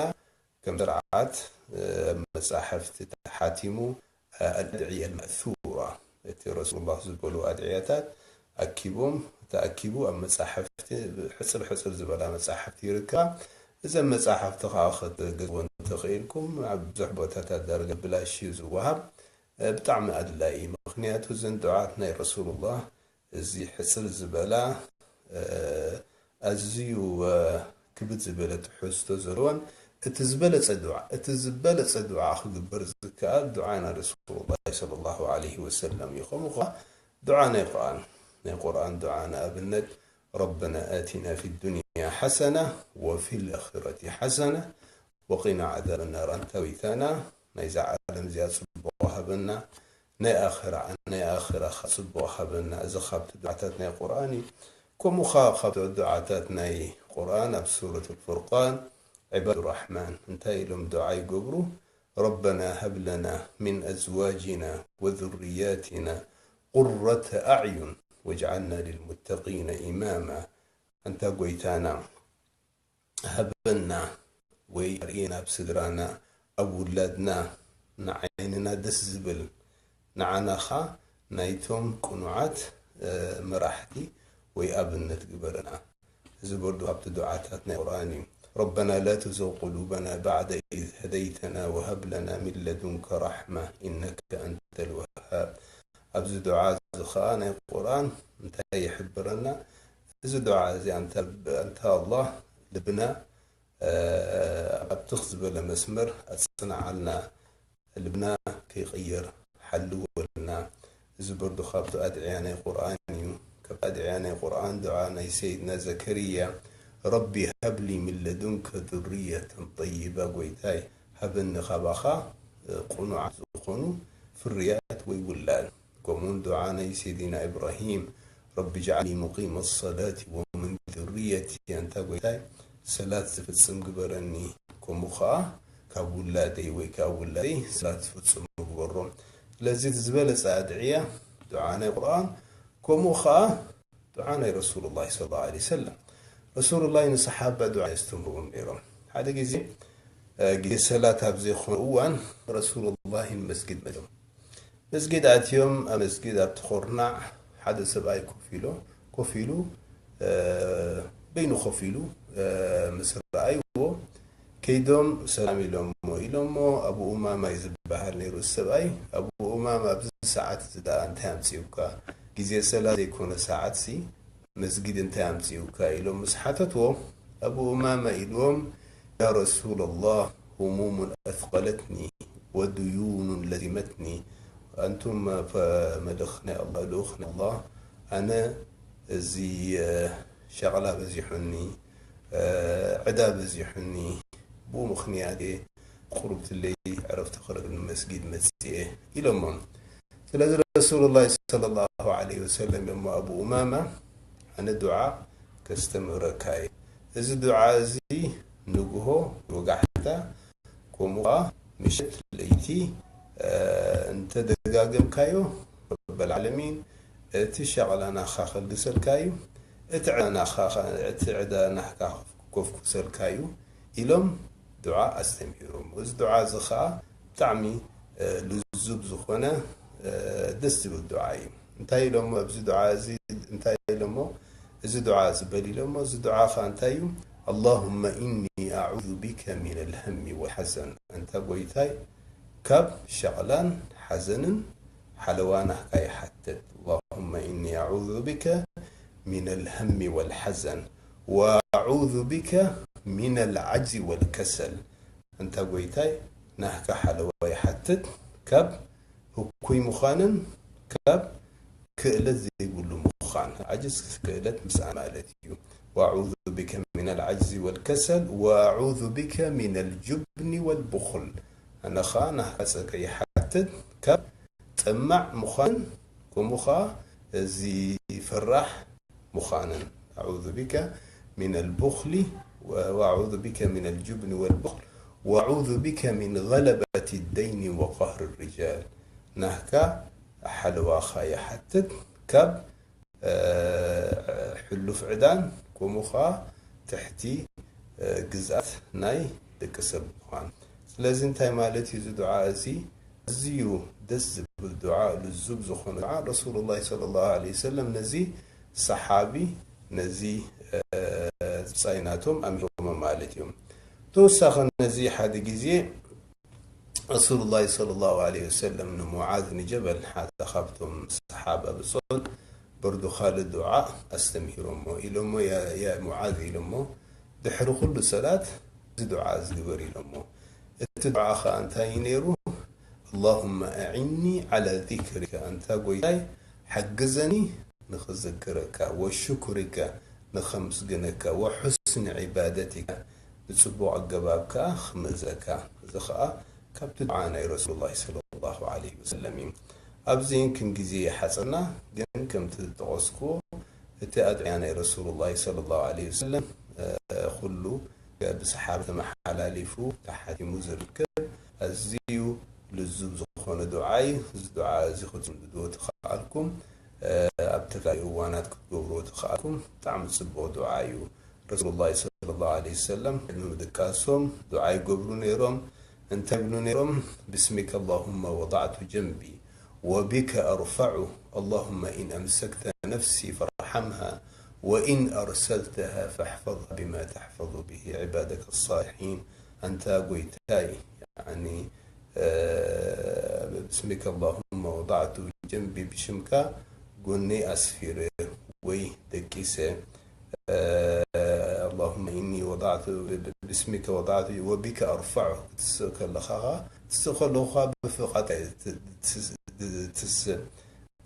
ከም ስርዓት መጻሕፍቲ ተሓቲሙ፣ ኣድዕየ መእሱራ፣ እቲ ረሱሉላህ ዝበሉ ኣድዕያታት ኣኪቦም፣ ተኣኪቡ ኣብ መጻሕፍቲ፣ ሕጽር ሕጽር ዝበላ መጻሕፍቲ ይርከባ። እዘን መጻሕፍቲ ከኣ ክትገዝዎ እንተኽኢልኩም፣ ኣብ ብዙሕ ቦታታት ዳርጋ ብላሽ እዩ ዝወሃብ። ብጣዕሚ ኣድላይ እዩ። ምኽንያቱ እዘን ዱዓት ናይ ረሱሉላህ፣ እዚ ሕጽር ዝበላ፣ ኣዝዩ ክብድ ዝበለ ትሕዝቶ ዘለወን፣ እቲ ዝበለጸ ዱዓ፣ እቲ ዝበለጸ ዱዓ ክግበር ዝከኣል ዱዓ ናይ ረሱሉላህ ሰለላሁ ዐለይሂ ወሰለም እዩ። ከምኡ ኸዓ ዱዓ ናይ ቁርኣን፣ ናይ ቁርኣን ዱዓ፣ ንኣብነት፣ ረበና ኣቲና ፊ ዱንያ ሓሰና ወፊል ኣኺረቲ ሓሰና ወቂና ዓዛበ ናር። ኣንታ ጎይታና፣ ናይዛ ዓለም እዚኣ ጽቡቕ ሃበና፣ ናይ ኣኽራ፣ ናይ ኣኽራ ኸዓ ጽቡቕ ሃበና። እዚ ካብቲ ዱዓታት ናይ ቁርኣን እዩ። ከምኡ ኸዓ ካብ ዱዓታት ናይ ቁርኣን ኣብ ሱረት ኣልፉርቃን፣ ዒባዱ ራሕማን እንታይ ኢሎም ዱዓ ይገብሩ? ረበና ሀብ ለና ሚን ኣዝዋጂና ወዙርያቲና ቁረተ ኣዕዩን ወጅዓልና ሊልሙተቂነ ኢማማ። ኣንታ ጎይታና፣ ሃበና ወይ ኣርእየና ኣብ ስድራና፣ ኣብ ውላድና፣ ንዓይንና ደስ ዝብል፣ ንዓና ኸኣ ናይቶም ቅኑዓት መራሕቲ ወይ ኣብነት ግበረና። እዚ በርዱ ካብቲ ዱዓታት ናይ ቁርኣን እዩ። ረበና ላ ቱዝግ ቁሉበና ባዕደ ኢዝ ሀደይተና ወሀብ ለና ሚን ለዱንከ ራሕማ ኢነከ ኣንተል ወሃብ። ኣብዚ ዱዓ እዚ ኸኣ ናይ ቁርኣን እንታይ ይሕብረና? እዚ ዱዓ እዚ ኣንታ፣ ኣንታ ኣላህ ልብና ኣብ ትኽ ዝበለ መስመር ኣጽንዓልና፣ ልብና ከይቕየር ሓልወልና። እዚ በርዱ ካብቲ ኣድዕያ ናይ ቁርኣን እዩ። ካብ ኣድዕያ ናይ ቁርኣን ዱዓ ናይ ሰይድና ዘከርያ፣ ረቢ ሀብሊ ሚን ለዱንከ ዙርየተን ጠይባ፣ ጎይታይ ሃበኒ ካባኻ ቅኑዓት ዝኾኑ ፍርያት ወይ ውላድ። ከምኡውን ዱዓ ናይ ሰይድና ኢብራሂም፣ ረቢ ጅዓልኒ ሙቂመ ሰላቲ ወሚን ዙርየቲ፣ ኣንታ ጎይታይ ሰላት ዝፍጽም ግበረኒ፣ ከምኡ ኸዓ ካብ ውላደይ ወይ ካብ ውላደይ ሰላት ዝፍጽሙ ግበሮም። ስለዚ እቲ ዝበለጸ ኣድዕያ ዱዓ ናይ ቁርኣን፣ ከምኡ ኸዓ ዱዓ ናይ ረሱሉላህ ሰለላሁ ዐለይሂ ወሰለም። ረሱሉላህ ንሰሓባ ዱዓ የስተምህሮም ነይሮም። ሓደ ግዜ፣ እ፣ ግዜ ሰላት ኣብ ዘይኮነ እዋን ረሱሉላህ ንመስጊድ መፅዮም። መስጊድ ኣትዮም፣ ኣብ መስጊድ ኣብቲ ኾርናዕ ሓደ ሰብኣይ ኮፍ ኢሎ፣ ኮፍ ኢሉ፣ እ፣ በይኑ ኮፍ ኢሉ፣ እ፣ ምስ ረኣይዎ፣ ከይዶም ሰላም ኢሎሞ፣ ኢሎሞ። ኣቡ ኡማማ እዩ ዝበሃል ነይሩ እቲ ሰብኣይ። ኣቡ ኡማማ፣ ኣብዚ ሰዓት እዚ ደኣ እንታይ ኣምፂኡካ? ግዜ ሰላት ዘይኮነ ሰዓት ሲ መስጊድ እንታይ ኣምፂኡካ? ኢሎም ምስ ሓተትዎ፣ ኣቡ ኡማማ ኢልዎም፣ ያ ረሱለላህ፣ ሁሙሙን ኣስቀለትኒ ወዱዩኑን ለዚመትኒ። ኣንቱም ፈ-፣ መልእኽ ናይ ኣላህ፣ ልኡኽ ናይ ኣላህ፣ ኣነ እዚ፣ እ፣ ሸቕላ በዚሑኒ፣ እ፣ ዕዳ በዚሑኒ፣ ብኡ ምኽንያት እየ ቁሩብትለይ ዕረፍቲ ክረክብ ንመስጊድ መፅየ ኢሎሞም። ስለዚ ረሱሉላህ ሰለላሁ ዐለይሂ ወሰለም እሞ ኣቡ ኡማማ፣ ኣነ ዱዓ ከስተምህረካ እየ። እዚ ዱዓ እዚ ንግሆ ወጋሕታ፣ ከምኡ ኸዓ ምሸት ለይቲ፣ እ፣ እንተደጋገምካዮ፣ ረበል ዓለሚን እቲ ሸቕላ ናኻ ከልግሰልካ እዩ፣ እቲ ዕዳ ናኻ፣ እቲ ዕዳ ናኻ ከፍኩሰልካ እዩ ኢሎም ዱዓ ኣስተምሂሮም። እዚ ዱዓ እዚ ኸዓ ብጣዕሚ፣ እ፣ ልዙብ ዝኾነ፣ እ፣ ደስ ዝብል ዱዓ እዩ። እንታይ ኢሎሞ ኣብዚ ዱዓ እዚ፣ እንታይ ኢሎሞ? እዚ ዱዓ እዚ በል ኢሎሞ። እዚ ዱዓ ኸዓ እንታይ እዩ? اللهم إني أعوذ بك من الهم والحزن። ኣንታ ጎይታይ፣ ካብ ሸቕላን ሓዘንን ሓለዋ ናህካ ይሓትት። اللهم إني أعوذ بك من الهم والحزن وأعوذ بك من العجز والكسل። ኣንታ ጎይታይ፣ ናህካ ሓለዋ ይሓትት ካብ ህኩይ ምዃንን ካብ ክእለት ዘይብሉ ምዃን። ዓጅዝ ክእለት ምስኣን ማለት እዩ። وأعوذ بك من العجز والكسل وأعوذ بك من الجبن والبخل። ኣነ ኸዓ ናህካ ጸጋ ይሓትት ካብ ጠማዕ ምዃንን ከምኡ ኸዓ እዚ ፈራሕ ምዃንን። أعوذ بك من البخل و-، وأعوذ بك من الجبن والبخل وأعوذ بك من غلبة الدين وقهر الرجال። ናህካ ሓለዋኻ ይሓትት ካብ፣ እ፣ ሕሉፍ ዕዳን ከምኡ ኸዓ ትሕቲ፣ እ፣ ግዝኣት ናይ ደቂ ሰብ ምዃን። ስለዚ እንታይ ማለት እዩ እዚ ዱዓ እዚ? ኣዝዩ ደስ ዝብል ዱዓ፣ ልዙብ ዝኾነ ዱዓ። ረሱሉላህ ሰለላሁ ዐለይሂ ወሰለም ነዚ ሰሓቢ፣ ነዚ፣ እ፣ ብጻይ ናቶም ኣምሂሮሞ ማለት እዮም። ተወሳኺ ነዚ ሓደ ግዜ ረሱሉላህ ሰለላሁ ዐለይሂ ወሰለም ንሙዓዝ ንጀበል፣ ሓደ ካብቶም ሰሓባ ብጾት፣ በርዱ ካልእ ዱዓ ኣስተምሂሮሞ ኢሎሞ፣ ያ፣ ያ ሙዓዝ ኢሎሞ፣ ድሕሪ ኩሉ ሰላት እዚ ዱዓ እዚ ግበር ኢሎሞ። እቲ ዱዓ ኸዓ እንታይ እዩ ነይሩ? اللهم أعني على ذكرك፣ ኣንታ ጎይታይ ሓግዘኒ ንኽዝክረካ፣ وشكرك ንኸምስግነካ፣ وحسن عبادتك ብጽቡቕ ኣገባብ ከኣ ክምእዘካ። እዚ ኸኣ ካብቲ ዱዓ ናይ ረሱሉላህ ሰለላሁ ዐለይሂ ወሰለም እዩ። ኣብዚ ክንክን ግዜ ይሓጸና፣ ግን ከምቲ ዝጠቐስኩዎ እቲ ኣድዕያ ናይ ረሱሉላህ ሰለላሁ ዐለይሂ ወሰለም፣ እ፣ ኩሉ ብሰሓብ ተመሓላሊፉ ተሓቲሙ ዝርከብ ኣዝዩ ልዙብ ዝኾነ ዱዓ እዩ። እዚ ዱዓ እዚ ክትጽምድዎ ተኸኣልኩም፣ እ፣ ኣብ ተፈላለዩ እዋናት ክትገብርዎ ተኸኣልኩም ብጣዕሚ ጽቡቕ ዱዓ እዩ። ረሱሉላህ ሰለላሁ ዐለይሂ ወሰለም ቅድሚ ምድቃሶም ዱዓ ይገብሩ ነይሮም። እንታይ ይብሉ ነይሮም? بسمك اللهم وضعت جنبي وبك أرفعه، اللهم إن أمسكت نفسي فارحمها وإن أرسلتها فاحفظها بما تحفظ به عبادك الصالحين። ኣንታ ጎይታይ፣ ያኒ፣ እ፣ بسمك اللهم وضعت جنبي፣ ብሽምካ ጎነይ ኣስፊረ ወይ ደቂሰ። እ፣ اللهم إني وضعت ب-، ب-، باسمك وضعت وبك أرفعه ክትስእ ከለኻ ኸዓ፣ ትስእ ከለኹ ኸዓ ብፍቓድ እየ ት-፣ ትስ-፣ ትስእ።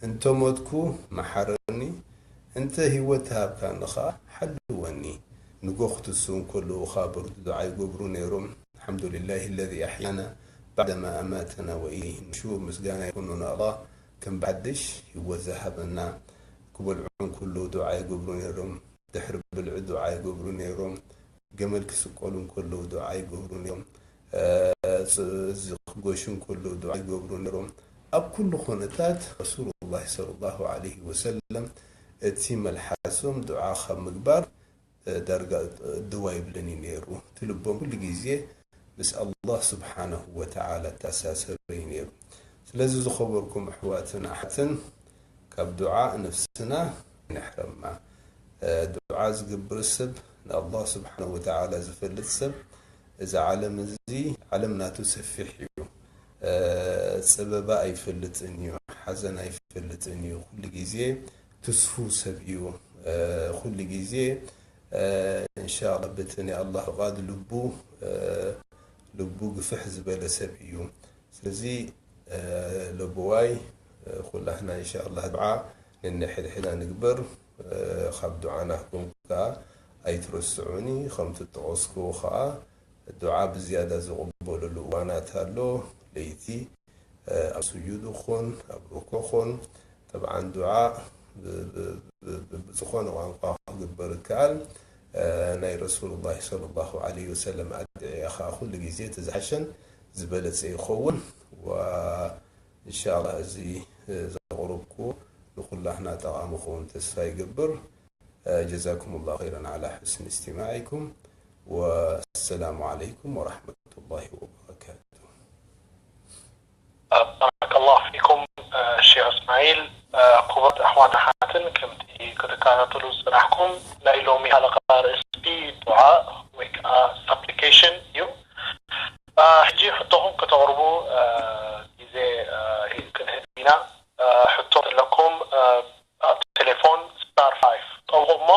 እንተ ሞትኩ መሓረኒ፣ እንተ ህይወት ተሃብካኒ ኸዓ ሓልወኒ። ንጎ ክትስኡ እንከለዉ ኸዓ በርዱ ዱዓ ይገብሩ ነይሮም። الحمد لله الذي أحيانا بعدما أماتنا وإليه النشور። ምስጋና ይኹኖ ንኣላህ፣ ከም ብሓድሽ ህይወት ዝሃበና። ክበልዑ እንከለዉ ዱዓ ይገብሩ ነይሮም። ድሕሪ ብልዒ ዱዓ ይገብሩ ነይሮም። ገመል ክስቀሉ እንከለዉ ዱዓ ይገብሩ ነይሮም። እ፣ ፅ-፣ እዚ ክጎሹ እንከለዉ ዱዓ ይገብሩ ነይሮም። ኣብ ኩሉ ኩነታት ረሱሉላህ ሰለላሁ ዐለይሂ ወሰለም እቲ መልሓሶም ዱዓ ካብ ምግባር፣ እ፣ ዳርጋ፣ እ፣ ድው ኣይብልን እዩ ነይሩ። እቲ ልቦም ኩሉ ግዜ ምስ ኣላህ ስብሓነሁ ወተዓላ እተኣሳሰረ እዩ ነይሩ። ስለዚ ዝኸበርኩም ኣሕዋትን ኣሓትን፣ ካብ ዱዓ ነፍስና ነሕረማ። እ፣ ዱዓ ዝገብር ሰብ፣ ንኣላህ ስብሓነሁ ወተዓላ ዝፈልጥ ሰብ፣ እዚ ዓለም እዚ ዓለም ናቱ ሰፊሕ እዩ። እ፣ ጸበባ ኣይፈልጥን እዩ፣ ሓዘን ኣይፈልጥን እዩ። ኩሉ ግዜ ትስፉው ሰብ እዩ። እ፣ ኩሉ ግዜ፣ እ፣ እንሻላህ በቲ ናይ ኣላህ ፍቓድ ልቡ፣ እ፣ ልቡ ግፍሕ ዝበለ ሰብ እዩ። ስለዚ፣ እ፣ ለቦዋይ፣ እ፣ ኩላህና እንሻላህ ዱዓ ነንሕድሕድና ንግበር። እ፣ ካብ ዱዓ ናትኩም ከኣ ኣይትረስዑኒ። ከምቲ እተጠቐስክዎ ከኣ ዱዓ ብዝያዳ ዝቕበለሉ እዋናት ኣሎ። ለይቲ፣ እ፣ ኣብ ስጁድ ኹን፣ ኣብ ርኩዕ ኹን። ጠብዓን ዱዓ ብ-፣ ብ-፣ ብ-፣ ብ-፣ ብዝኾነ ቋንቋ ክግበር ይከኣል። እ፣ ናይ ረሱሉላህ ሰለላሁ ዐለይሂ ወሰለም ኣድዕያ ኸኣ ኩሉ ግዜ እቲ ዝሓሸን ዝበለጸ ይኸውን። ዋ፣ እንሻላህ እዚ፣ እ፣ ዘቕረብኩዎ ንኹላህና ጠቓሚ ክኸውን ተስፋ ይገብር። እ፣ ጀዛኩሙላሁ ኸይረን ዓላ ሑስኒ እስትማዒኩም። والسلام عليكم ورحمة الله وبركاته. ባረከላሁ ፊኩም ሼክ እስማዒል። ክቡራት ኣሕዋት ኣሓትን፣ ከምቲ ክትከታተሉ ዝፅናሕኩም ናይ ሎሚ ሓለቃ ርእስቲ ዱዓ ወይ ከዓ ሳፕሊኬሽን እዩ። ሕጂ ሕቶኹም ከተቕርቡ ግዜ ክንህብ ኢና። ሕቶ ኣለኩም ኣብ ቴሌፎን ስታር ፋይፍ ጠውቑ እሞ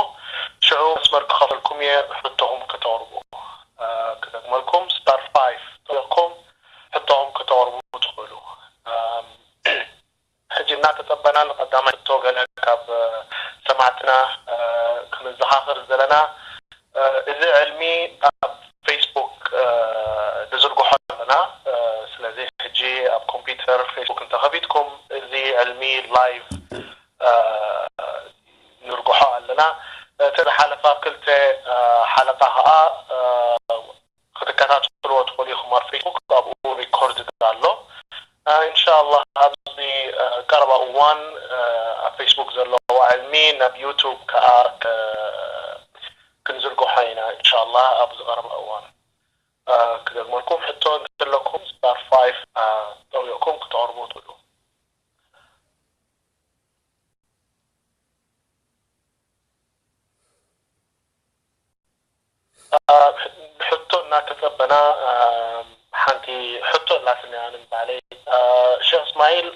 ሽዑ መስመር ክኸፈልኩም እየ ሕቶኹም ከተቕርቡ። ክደግመልኩም ስታር ፋይፍ ጠውቕኩም ሕቶኹም ከተቕርቡ ትኽእሉ። ሕጂ እናተጸበና ንቐዳማይ ሕቶ ገለ ካብ ሰማዕትና ክንዘኻኽር ዘለና፣ እዚ ዕልሚ ኣብ ፌስቡክ ንዝርግሖ ኣለና። ስለዚ ሕጂ ኣብ ኮምፒውተር ፌስቡክ እንተኸፊትኩም እዚ ዕልሚ ላይቭ ንርግሖ ኣለና። እቲ ዝሓለፋ ክልተ ሓለቃ ከዓ ክትከታተልዎ ትኽእሉ ኢኹም ኣብ ፌስቡክ፣ ኣብኡ ሪኮርድ ኣሎ። ኢንሻላህ ኣብዚ ቀረባ እዋን ኣብ ፌስቡክ ዘለዎ ዕልሚ ናብ ዩቱብ ከዓ ክንዝርግሖ ኢና ኢንሻላህ ኣብዚ ቀረባ እዋን። ክደግመልኩም ሕቶ እንተለኩም ስታር ፋይፍ ጠዊቕኩም ክትቐርቡ ትኽእሉ። ሕቶ እናተጸበና ሓንቲ ሕቶ ኣላትኒ ኣነ ባዕለይ። ሼክ እስማዒል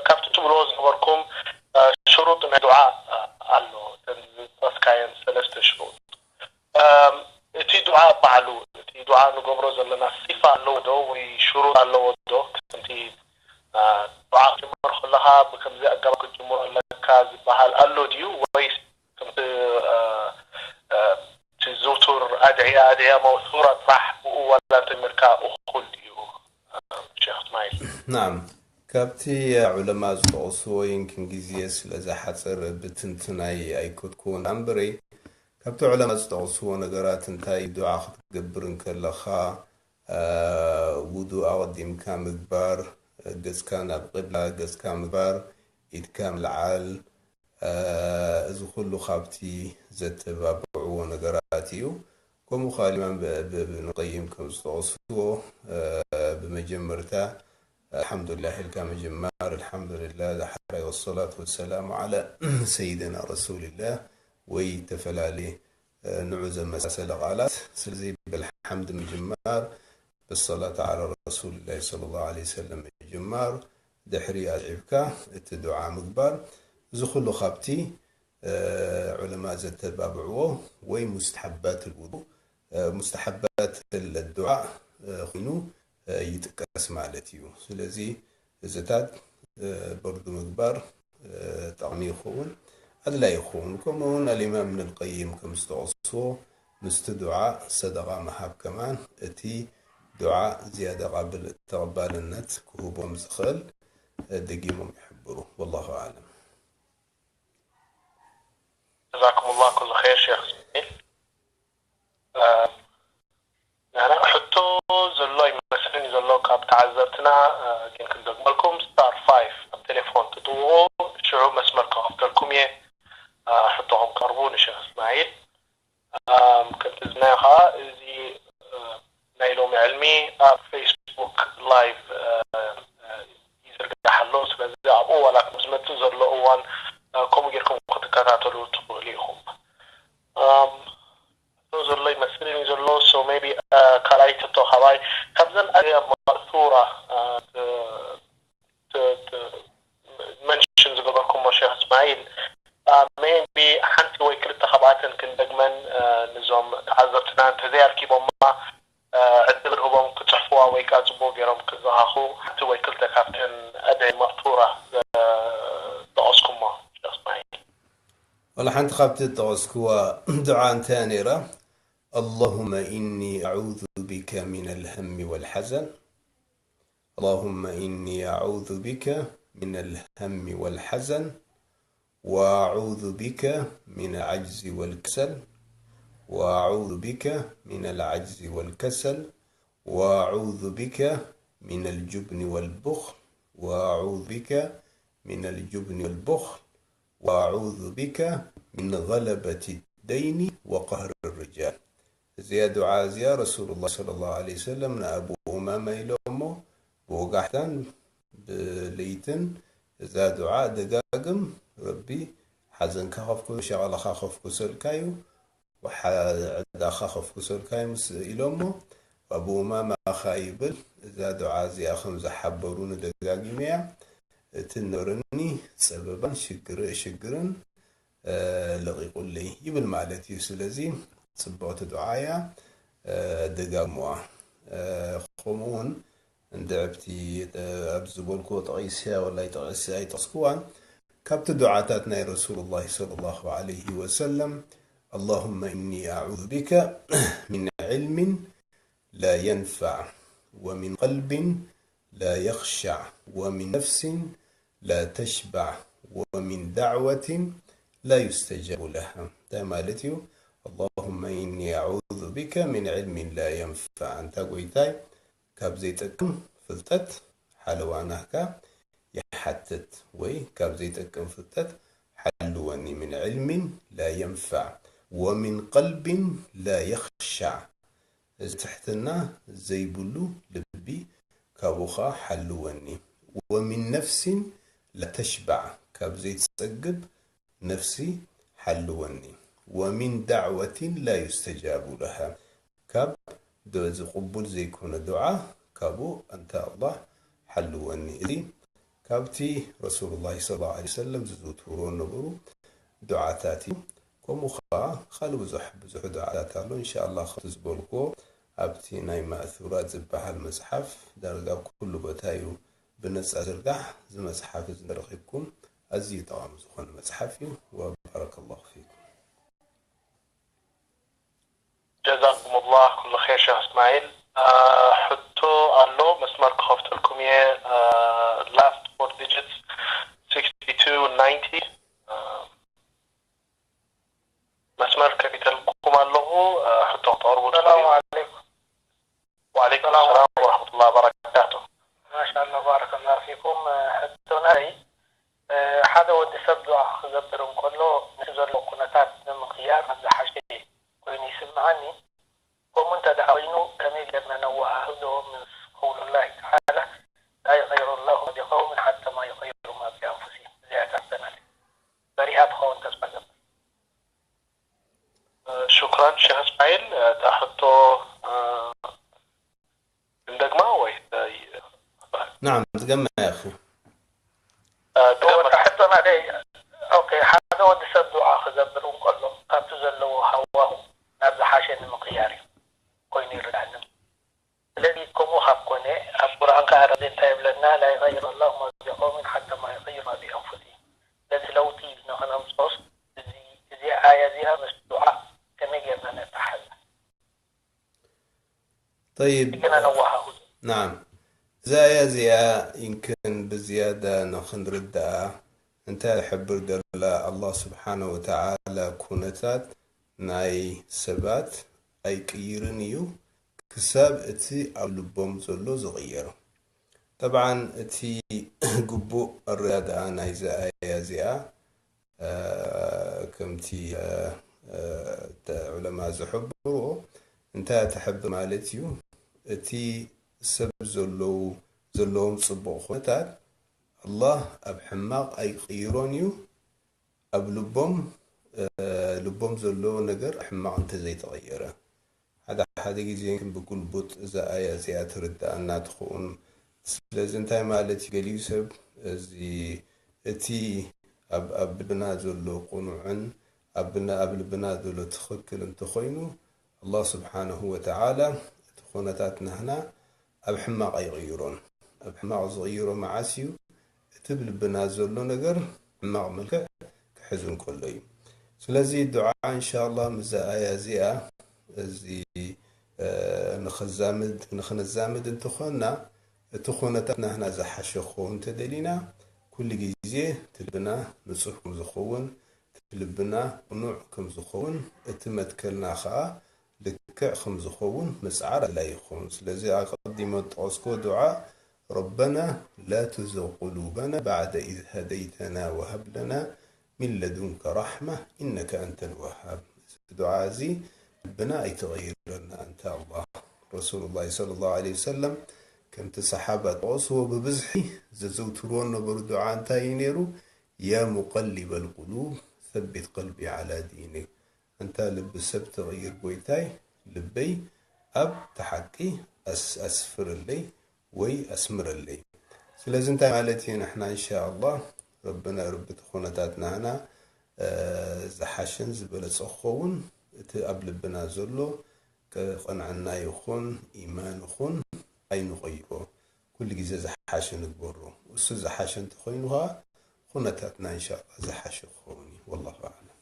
ካብቲ ትብልዎ ዝነበርኩም ሽሩጥ ናይ ዱዓ ኣሎ፣ እተን ዝጠቀስካየን ሰለስተ ሽሩጥ። እቲ ዱዓ ባዕሉ እቲ ዱዓ ንገብሮ ዘለና ሲፋ ኣለዎ ዶ ወይ ሽሩጥ ኣለዎ ዶ? ከምቲ ዱዓ ክትጅምር ከለኻ ብከምዚ ኣገባብ ክትጅምሮ ኣለካ ዝበሃል ኣሎ ድዩ ወይስ ከምቲ እቲ ዝውቱር ኣድዕያ ኣድዕያ መእሱራ ጥራሕ ብኡ ዋላ እንተጀመርካ እኹል ድዩ? ሼክ እስማዒል። ናም፣ ካብቲ ዑለማ ዝጠቕስዎ ይንክን ግዜ ስለ ዝሓጽር ብትንትን ኣይ ኣይኮትኩዎን እምበረይ ካብቲ ዑለማ ዝጠቕስዎ ነገራት እንታይ ዱዓ ክትገብር እንከለኻ ውዱእ ኣቐዲምካ ምግባር፣ ገጽካ ናብ ቅብላ ገጽካ ምግባር፣ ኢድካ ምልዓል፣ እዚ ኩሉ ካብቲ ዘተባብዕዎ ነገራት እዩ። ከምኡ ከኣ ኢማም እብን ቀይም ከም ዝጠቐስዎ ብመጀመርታ ኣልሓምዱሊላህ ኢልካ ምጅማር፣ ኣልሓምዱሊላህ ዳሕራይ ወሰላቱ ወሰላሙ ዓላ ሰይድና ረሱሊላህ ወይ ተፈላለየ ንዑ ዘመሳሰለ ቃላት። ስለዚ ብልሓምድ ምጅማር፣ ብሰላት ዓላ ረሱሊላህ ሰለላሁ ዓለይሂ ወሰለም ምጅማር፣ ድሕሪ ኣስዒብካ እቲ ዱዓ ምግባር፣ እዚ ኩሉ ካብቲ ዑለማ ዘተባብዕዎ ወይ ሙስተሓባት ልውዱ ሙስተሓባት ለዱዓ ኮይኑ ይጥቀስ ማለት እዩ። ስለዚ እዚታት በርዱ ምግባር ጠቕሚ ይኸውን ኣድላይ ይኸውን። ከምኡ እውን ኣልኢማም እብን ቀይም ከም ዝተቐስዎ ምስቲ ዱዓ ሰደቓ ምሃብ ከማን እቲ ዱዓ ዝያዳ ተቐባልነት ክህቦም ዝኽእል ደጊሞም ይሕብሩ። ወላሁ ኣዕለም። ጀዛኩሙላህ ኩሉ ኸይር ሼክ እስማዒል። ሕቶ ዘሎ ይመስለኒ ዘሎ ካብ ተዓዘብትና፣ ግን ክንደግመልኩም ስታር ፋይፍ ኣብ ቴሌፎን ትጥውቑ ሽዑ መስመር ክኸፍተልኩም እየ። ሕቶኹም ቀርቡ ንሼክ እስማዒል። ከምቲ ዝናዮ ከዓ እዚ ናይ ሎሚ ዕልሚ ኣብ ፌስቡክ ላይቭ ይዝርጋሕ ኣሎ። ስለዚ ኣብኡ ዋላ ከም ዝመፅእ ዘሎ እዋን ከምኡ ጌርኩም ክትከታተሉ ትኽእሉ ኢኹም። ሕቶ ዘሎ ይመስልን እዩ ዘሎ። So maybe ካልኣይ ሕቶ ካባይ ካብዘን ኣያ ማእሱራ መንሽን ዝገበርኩሞ ሼክ እስማዒል maybe ሓንቲ ወይ ክልተ ካብኣተን ክንደግመን ንዞም ተዓዘብትና እንተዘይኣርኪቦማ ዕድል ንህቦም ክፅሕፍዋ ወይ ከዓ ፅቡቅ ገይሮም ክዘኻኹ ሓንቲ ወይ ክልተ ካብተን ኣድዒ መእሱራ ዝጠቐስኩሞ ሼክ እስማዒል። ወላ ሓንቲ ካብቲ ዝጠቐስክዋ ዱዓ እንታይ እያ ነይራ? اللهم إني أعوذ بك من الهم والحزن. اللهم إني أعوذ بك من الهم والحزن، وأعوذ بك من العجز والكسل، وأعوذ بك من العجز والكسل، وأعوذ بك من الجبن والبخل، وأعوذ بك من الجبن والبخل، وأعوذ بك من غلبة الدين وقهر الرجال. እዚኣ ዱዓ እዚኣ ረሱሉላህ ሰለላሁ ዐለይሂ ወሰለም ንኣቡ ኡማማ ኢሎሞ ብወጋሕታን ብለይትን እዛ ዱዓ ደጋግም፣ ረቢ ሓዘንካ ከፍኩ፣ ሸቐልኻ ከፍኩሰልካ እዩ፣ ወሓ-፣ ዕዳኻ ከፍኩሰልካ እዩ ምስ ኢሎሞ፣ ኣቡ ኡማማ ኸኣ ይብል፣ እዛ ዱዓ እዚኣ ከም ዝሓበሩኒ ደጋጊመያ፣ እቲ ነበረኒ ጸበባን ሽግር-፣ ሽግርን፣ እ፣ ለቒቑለይ ይብል ማለት እዩ። ስለዚ ጽብቕቲ ዱዓ እያ፣ እ፣ ደጋግምዋ። እ፣ ከምኡ እውን እንድዕብቲ፣ እ፣ ኣብ ዝበልክዎ ጠቒሰያ ወላ ኣይጠቐስ-፣ ኣይጠቕስክዋን፣ ካብቲ ዱዓታት ናይ ረሱሉላህ ሰለላሁ ዐለይሂ ወሰለም፣ اللهم إني أعوذ بك من علم لا ينفع ومن قلب لا يخشع ومن نفس لا تشبع ومن دعوة لا يستجاب لها። እንታይ ማለት እዩ? اللهم إني أعوذ بك من علم لا ينفع። ኣንታ ጎይታይ፣ ካብ ዘይጠቅም ፍልጠት ሓለዋ ናህካ ይሓትት፣ ወይ ካብ ዘይጠቅም ፍልጠት ሓልወኒ። من علم لا ينفع ومن قلب لا يخشع። እዚ ትሕትና ዘይብሉ ልቢ ካብኡ ኸኣ ሓልወኒ። ومن نفس لا تشبع፣ ካብ ዘይትጸግብ ነፍሲ ሓልወኒ። ومن دعوة لا يستجاب لها، ካብ ዶ-፣ እዚ ቅቡል ዘይኮነ ዱዓ ካብኡ ኣንታ ኣላህ ሓልወኒ። እዚ ካብቲ ረሱሉላህ ሰለላሁ ዐለይሂ ወሰለም ዝዝውትርዎ ዝነበሩ ዱዓታት እዩ። ከምኡ ኸዓ ካልእ ብዙሕ፣ ብዙሕ ዱዓታት ኣሎ። ኢንሻኣላህ፣ ከምቲ ዝበልክዎ፣ ኣብቲ ናይ ማእሱራት ዝበሃል መጽሓፍ፣ ዳርጋ ኣብ ኩሉ ቦታ እዩ ብነጻ ዝርጋሕ። እዚ መጽሓፍ እዚ እንተረኺብኩም፣ ኣዝዩ ጠቓሚ ዝኾነ መጽሓፍ እዩ። ወባረከላሁ ፊኩም። ጀዛኩሙላህ ኩሉ ኸይር ሸኽ እስማዒል። አ፣ ሕቶ ኣሎ፣ መስመር ክኸፍተልኩም እየ። አ፣ last four digits sixty two ninety። አ፣ መስመር ከፊተልኩም ኣለኹ። አ፣ ሕቶ ክተቕርቡ ሰላሙ ትኽእሉ። ዓለይኩም። ወዓለይኩም ሰላም ሰላም ወረሕመቱላሂ ወበረካቱ። ማሻኣላህ፣ ባረከላሁ ፊኩም። ሕቶናይ፣ እ፣ ሓደ ወዲ ሰብ ዱዓ ክገብር እንከሎ፣ ነቲ ዘሎ ኩነታት ንምቕያር ኣብ ዝሓሸ ኮይኑ ይስምዓኒ። ከምኡ እንተ ደኣ ኮይኑ፣ ከመይ ጌርና ነወሃህዶ ምስ ቀውሉላሂ ተዓላ፣ ላ ዩገይሩ ላሁ ማ ቢቀውሚን ሓታ ማ ዩገይሩ ማ ቢኣንፉሲሂም። እዚኣ እያ ሕቶናይ። በሪሃ ትኸውን ተስፋ እገብር። ሹክራን ሸኽ እስማዒል። እታ ሕቶ፣ እ፣ እንደግማ ወይ፣ እ፣ ናዓም፣ ድገማ ያኺ። እ፣ ድገማ። በቃ ሕቶ ናተይ፣ ኦኬ፣ ሓደ ወዲ ሰብ ዱዓ ክገብር እንከሎ ካብቲ ዘለዎ ሃዋሁ ናብ ዝሓሸ ንምቕያር እዩ ኮይኑ ይረዳእኒ። ስለዚ ከምኡ ካብ ኮነ፣ ኣብ ቁርኣን ከኣ ረቢ እንታይ ይብለና? ላ ዩገይሩ ላሁ ማ ቢቀውሚን ሓታ ማ ዩገይሩ ማ ቢኣንፉሲሂም። ስለዚ ለውጢ ንኽነምጽኦስ፣ እዚ፣ እዚ ኣያ እዚኣ ምስ ዱዓ ከመይ ጌርና ነተሓሕዛ? ጠይብ፣ ገና ነዋሃሁ። ናዓም። እዛ ኣያ እዚኣ ይምክን ብዝያዳ ንኽንርድኣ እንታይ ትሕብር ዘላ? ኣላህ ስብሓነ ወተዓላ ኩነታት ናይ ሰባት ኣይቅይርን እዩ፣ ክሳብ እቲ ኣብ ልቦም ዘሎ ዝቕየር። ጠብዓን፣ እቲ ግቡእ ኣረዳድኣ ናይዛ ኣያ እዚኣ፣ እ፣ ከምቲ፣ እ፣ እ፣ ተ-፣ ዑለማ ዝሕብርዎ፣ እንታይ ትሕብር ማለት እዩ? እቲ ሰብ ዘለዉ-፣ ዘለዎም ጽቡቕ ኩነታት፣ ኣላህ ኣብ ሕማቕ ኣይቅይሮን እዩ፣ ኣብ ልቦም፣ እ፣ ልቦም ዘሎ ነገር ሕማቕ እንተዘይተቐየረ። ሓደ ሓደ ግዜ ግን ብጉልቡጥ እዛ ኣያ እዚኣ ትርድኣና ትኸውን። ስለዚ እንታይ ማለት እዩ? ገሊኡ ሰብ እዚ፣ እቲ ኣብ፣ ኣብ ልብና ዘሎ ቅኑዕን ኣብ ብና-፣ ኣብ ልብና ዘሎ ትኽክል እንተኾይኑ፣ ኣላህ ስብሓነሁ ወተዓላ እቲ ኩነታት ናህና ኣብ ሕማቕ ኣይቕይሮን። ኣብ ሕማቕ ዝቕይሮ መዓስ እዩ? እቲ ብልብና ዘሎ ነገር ሕማቕ መልክዕ ክሕዝ እንከሎ እዩ። ስለዚ ዱዓ እንሻላህ ምስዛ ኣያ እዚኣ እዚ፣ እ፣ ንኸዛምድ-፣ ንኽነዛምድ እንተኾንና፣ እቲ ኩነታት ናህና ዝሓሸ ክኸውን እንተደሊና፣ ኩሉ ግዜ እቲ ልብና ንጹህ ከም ዝኸውን፣ እቲ ልብና ቅኑዕ ከም ዝኸውን፣ እቲ መትከልና ኸኣ ልክዕ ከም ዝኸውን ምጽዓር ኣድላዪ ይኸውን። ስለዚ ኣቐዲመ ዝጠቐስክዎ ዱዓ፣ ረበና ላ ቱዝግ ቁሉበና ባዕደ ኢዝ ሃደይተና ወሃብ ለና ሚን ለዱንከ ራሕማ ኢነከ ኣንተል ወሃብ። እዚ ዱዓ እዚ ልብና ኣይትቐይረና ኣንታ ኣላህ። ረሱሉላህ ሰለላሁ ዐለይሂ ወሰለም ከምቲ ሰሓባ ጠቐስዎ ብብዝሒ ዘዘውትርዎ ነበሩ ዱዓ እንታይ እዩ ነይሩ? ያ ሙቀሊበል ቁሉብ ሰቢት ቀልቢ ዐላ ዲኒክ። ኣንታ ልቢ ሰብ ትቕይር ጎይታይ፣ ልበይ ኣብ ተሓቂ ኣስ-፣ ኣስፍረለይ ወይ ኣስምረለይ። ስለዚ እንታይ ማለት እዩ? ንሕና እንሻ ኣላህ ረብና፣ ረቢ እቲ ኩነታት ናህና፣ እ፣ ዝሓሸን ዝበለጸ ክኸውን፣ እቲ ኣብ ልብና ዘሎ ቅ-፣ ቅንዕና ይኹን ኢማን ይኹን ኣይንቐይሮ። ኩሉ ግዜ ዝሓሸ ንግበሮ። እሱ ዝሓሸ እንተኾይኑ ኸዓ ኩነታትና እንሻ ኣላህ ዝሓሸ ክኸውን እዩ። ወላሁ ኣዕለም።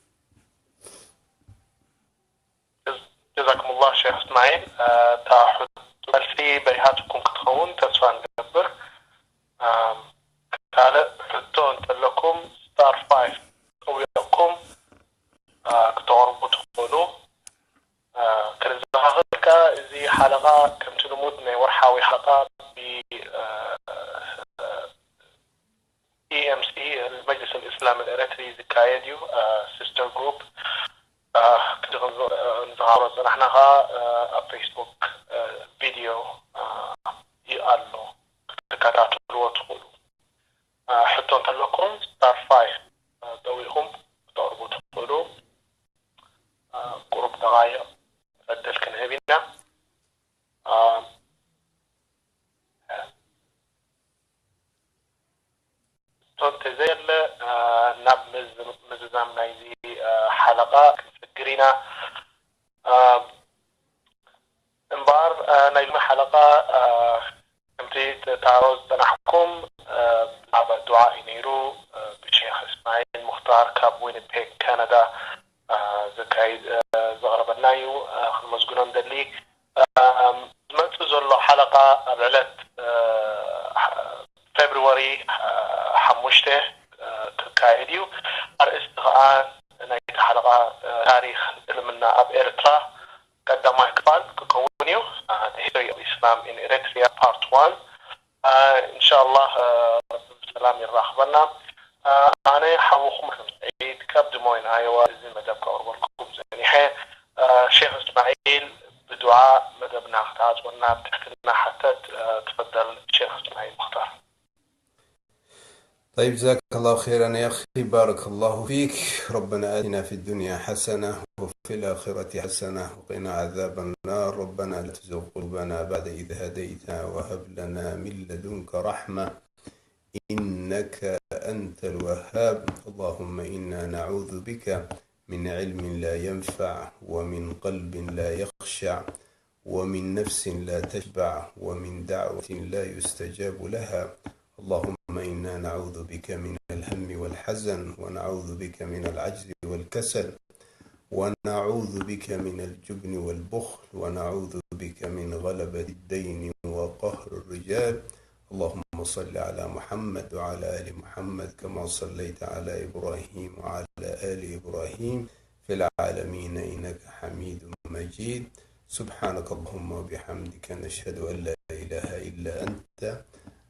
ጀዛኩሙላህ ሼክ እስማዒል። እ፣ እታ ሕቶ መልሲ በሪሃትኩም ክትኸውን ተስፋ ንገብር። እ፣ ካልእ ሕቶ እንተለኩም ስታር ፋይፍ ጠዊቕኩም፣ እ፣ ክተቕርቡ ትኽእሉ። እ፣ ክንዘኻኸር ከኣ እዚ ሓለቓ ከምቲ ልሙድ ናይ ወርሓዊ ሓለቓ ብ-፣ እ፣ እ፣ ኢኤምሲ፣ መጅልስ ልእስላም ኤረትሪ ዝካየድ እዩ። እ፣ ሲስተር ግሩፕ፣ እ፣ ክንዲ ክንዘ-፣ እ፣ ንዝኻሮ ዝጸናሕና ኸኣ፣ እ፣ ኣብ ፌስቡክ፣ እ፣ ቪድዮ፣ እ፣ ዩ ኣሎ፣ ክትከታተልዎ ትኽእሉ። እ፣ ሕቶ እንተለኩም ስታር ፋይፍ፣ እ፣ ጠዊቕኩም ክተቕርቡ ትኽእሉ። እ፣ ቁሩብ ደቓይቕ ዕድል ክንህብ ኢና። እ፣ ሕቶ እንተዘየለ፣ እ፣ ናብ ምዝ-፣ ምዝዛም ናይዚ፣ እ፣ ሓለቓ ክንስግር ኢና። እ፣ እምበኣር፣ እ፣ ናይ ሎሚ ሓለቓ፣ እ፣ ከምቲ ትታሮ ዝጸናሕኩም፣ እ፣ ብዛዕባ ዱዓ እዩ ነይሩ። እ፣ ብሼክ እስማዒል ሙኽታር ካብ ዊኒፔግ ካናዳ፣ እ፣ ዘካይድ፣ እ፣ ዘቕረበልና እዩ። እ፣ ክንመስግኖ ንደሊ። እ፣ ዝመጽእ ዘሎ ሓለቓ ኣብ ዕለት፣ እ፣ ፌብሩዋሪ፣ እ፣ ሓሙሽተ፣ እ፣ ክካየድ እዩ። ኣርእስቲ ኸኣ ናይቲ ሓለቓ፣ እ፣ ታሪኽ እስልምና ኣብ ኤርትራ ቀዳማይ ክፋል ክኸውን እዩ። እ፣ The History of Islam in Eritrea Part One። እ፣ እንሻላህ፣ እ፣ ረቢ ብሰላም የራኽበና። እ፣ ኣነ ሓውኹም ከም ስዒድ ካብ ድሞይን ኣየዋ እዚ መደብ ከቕርበልኩም ጸኒሐ። እ፣ ሼኽ እስማዒል ብዱዓ መደብና ክትዓጽወና ብትሕትና ሓተት። እ፣ ትፈደል ሼኽ እስማዒል ሙኽታር። طيب، جزاك الله خيرا يا أخي، بارك الله فيك. ربنا آتنا في الدنيا حسنة وفي الآخرة حسنة وقنا عذاب النار. ربنا لا تزغ قلوبنا بعد إذ هديتنا وهب لنا من لدنك رحمة إنك أنت الوهاب. اللهم إنا نعوذ بك من علم لا ينفع ومن قلب لا يخشع ومن نفس لا تشبع ومن دعوة لا يستجاب لها. اللهم إنا نعوذ بك من الهم والحزن، ونعوذ بك من العجز والكسل، ونعوذ بك من الجبن والبخل، ونعوذ بك من غلبة الدين وقهر الرجال. اللهم صل على محمد وعلى آل محمد كما صليت على إبراهيم وعلى آل إبراهيم في العالمين إنك حميد مجيد. سبحانك اللهم وبحمدك، نشهد أن لا إله إلا أنت،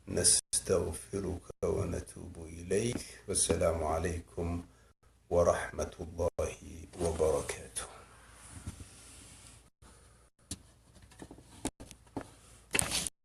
نستغفرك ونتوب إليك. والسلام عليكم ورحمة الله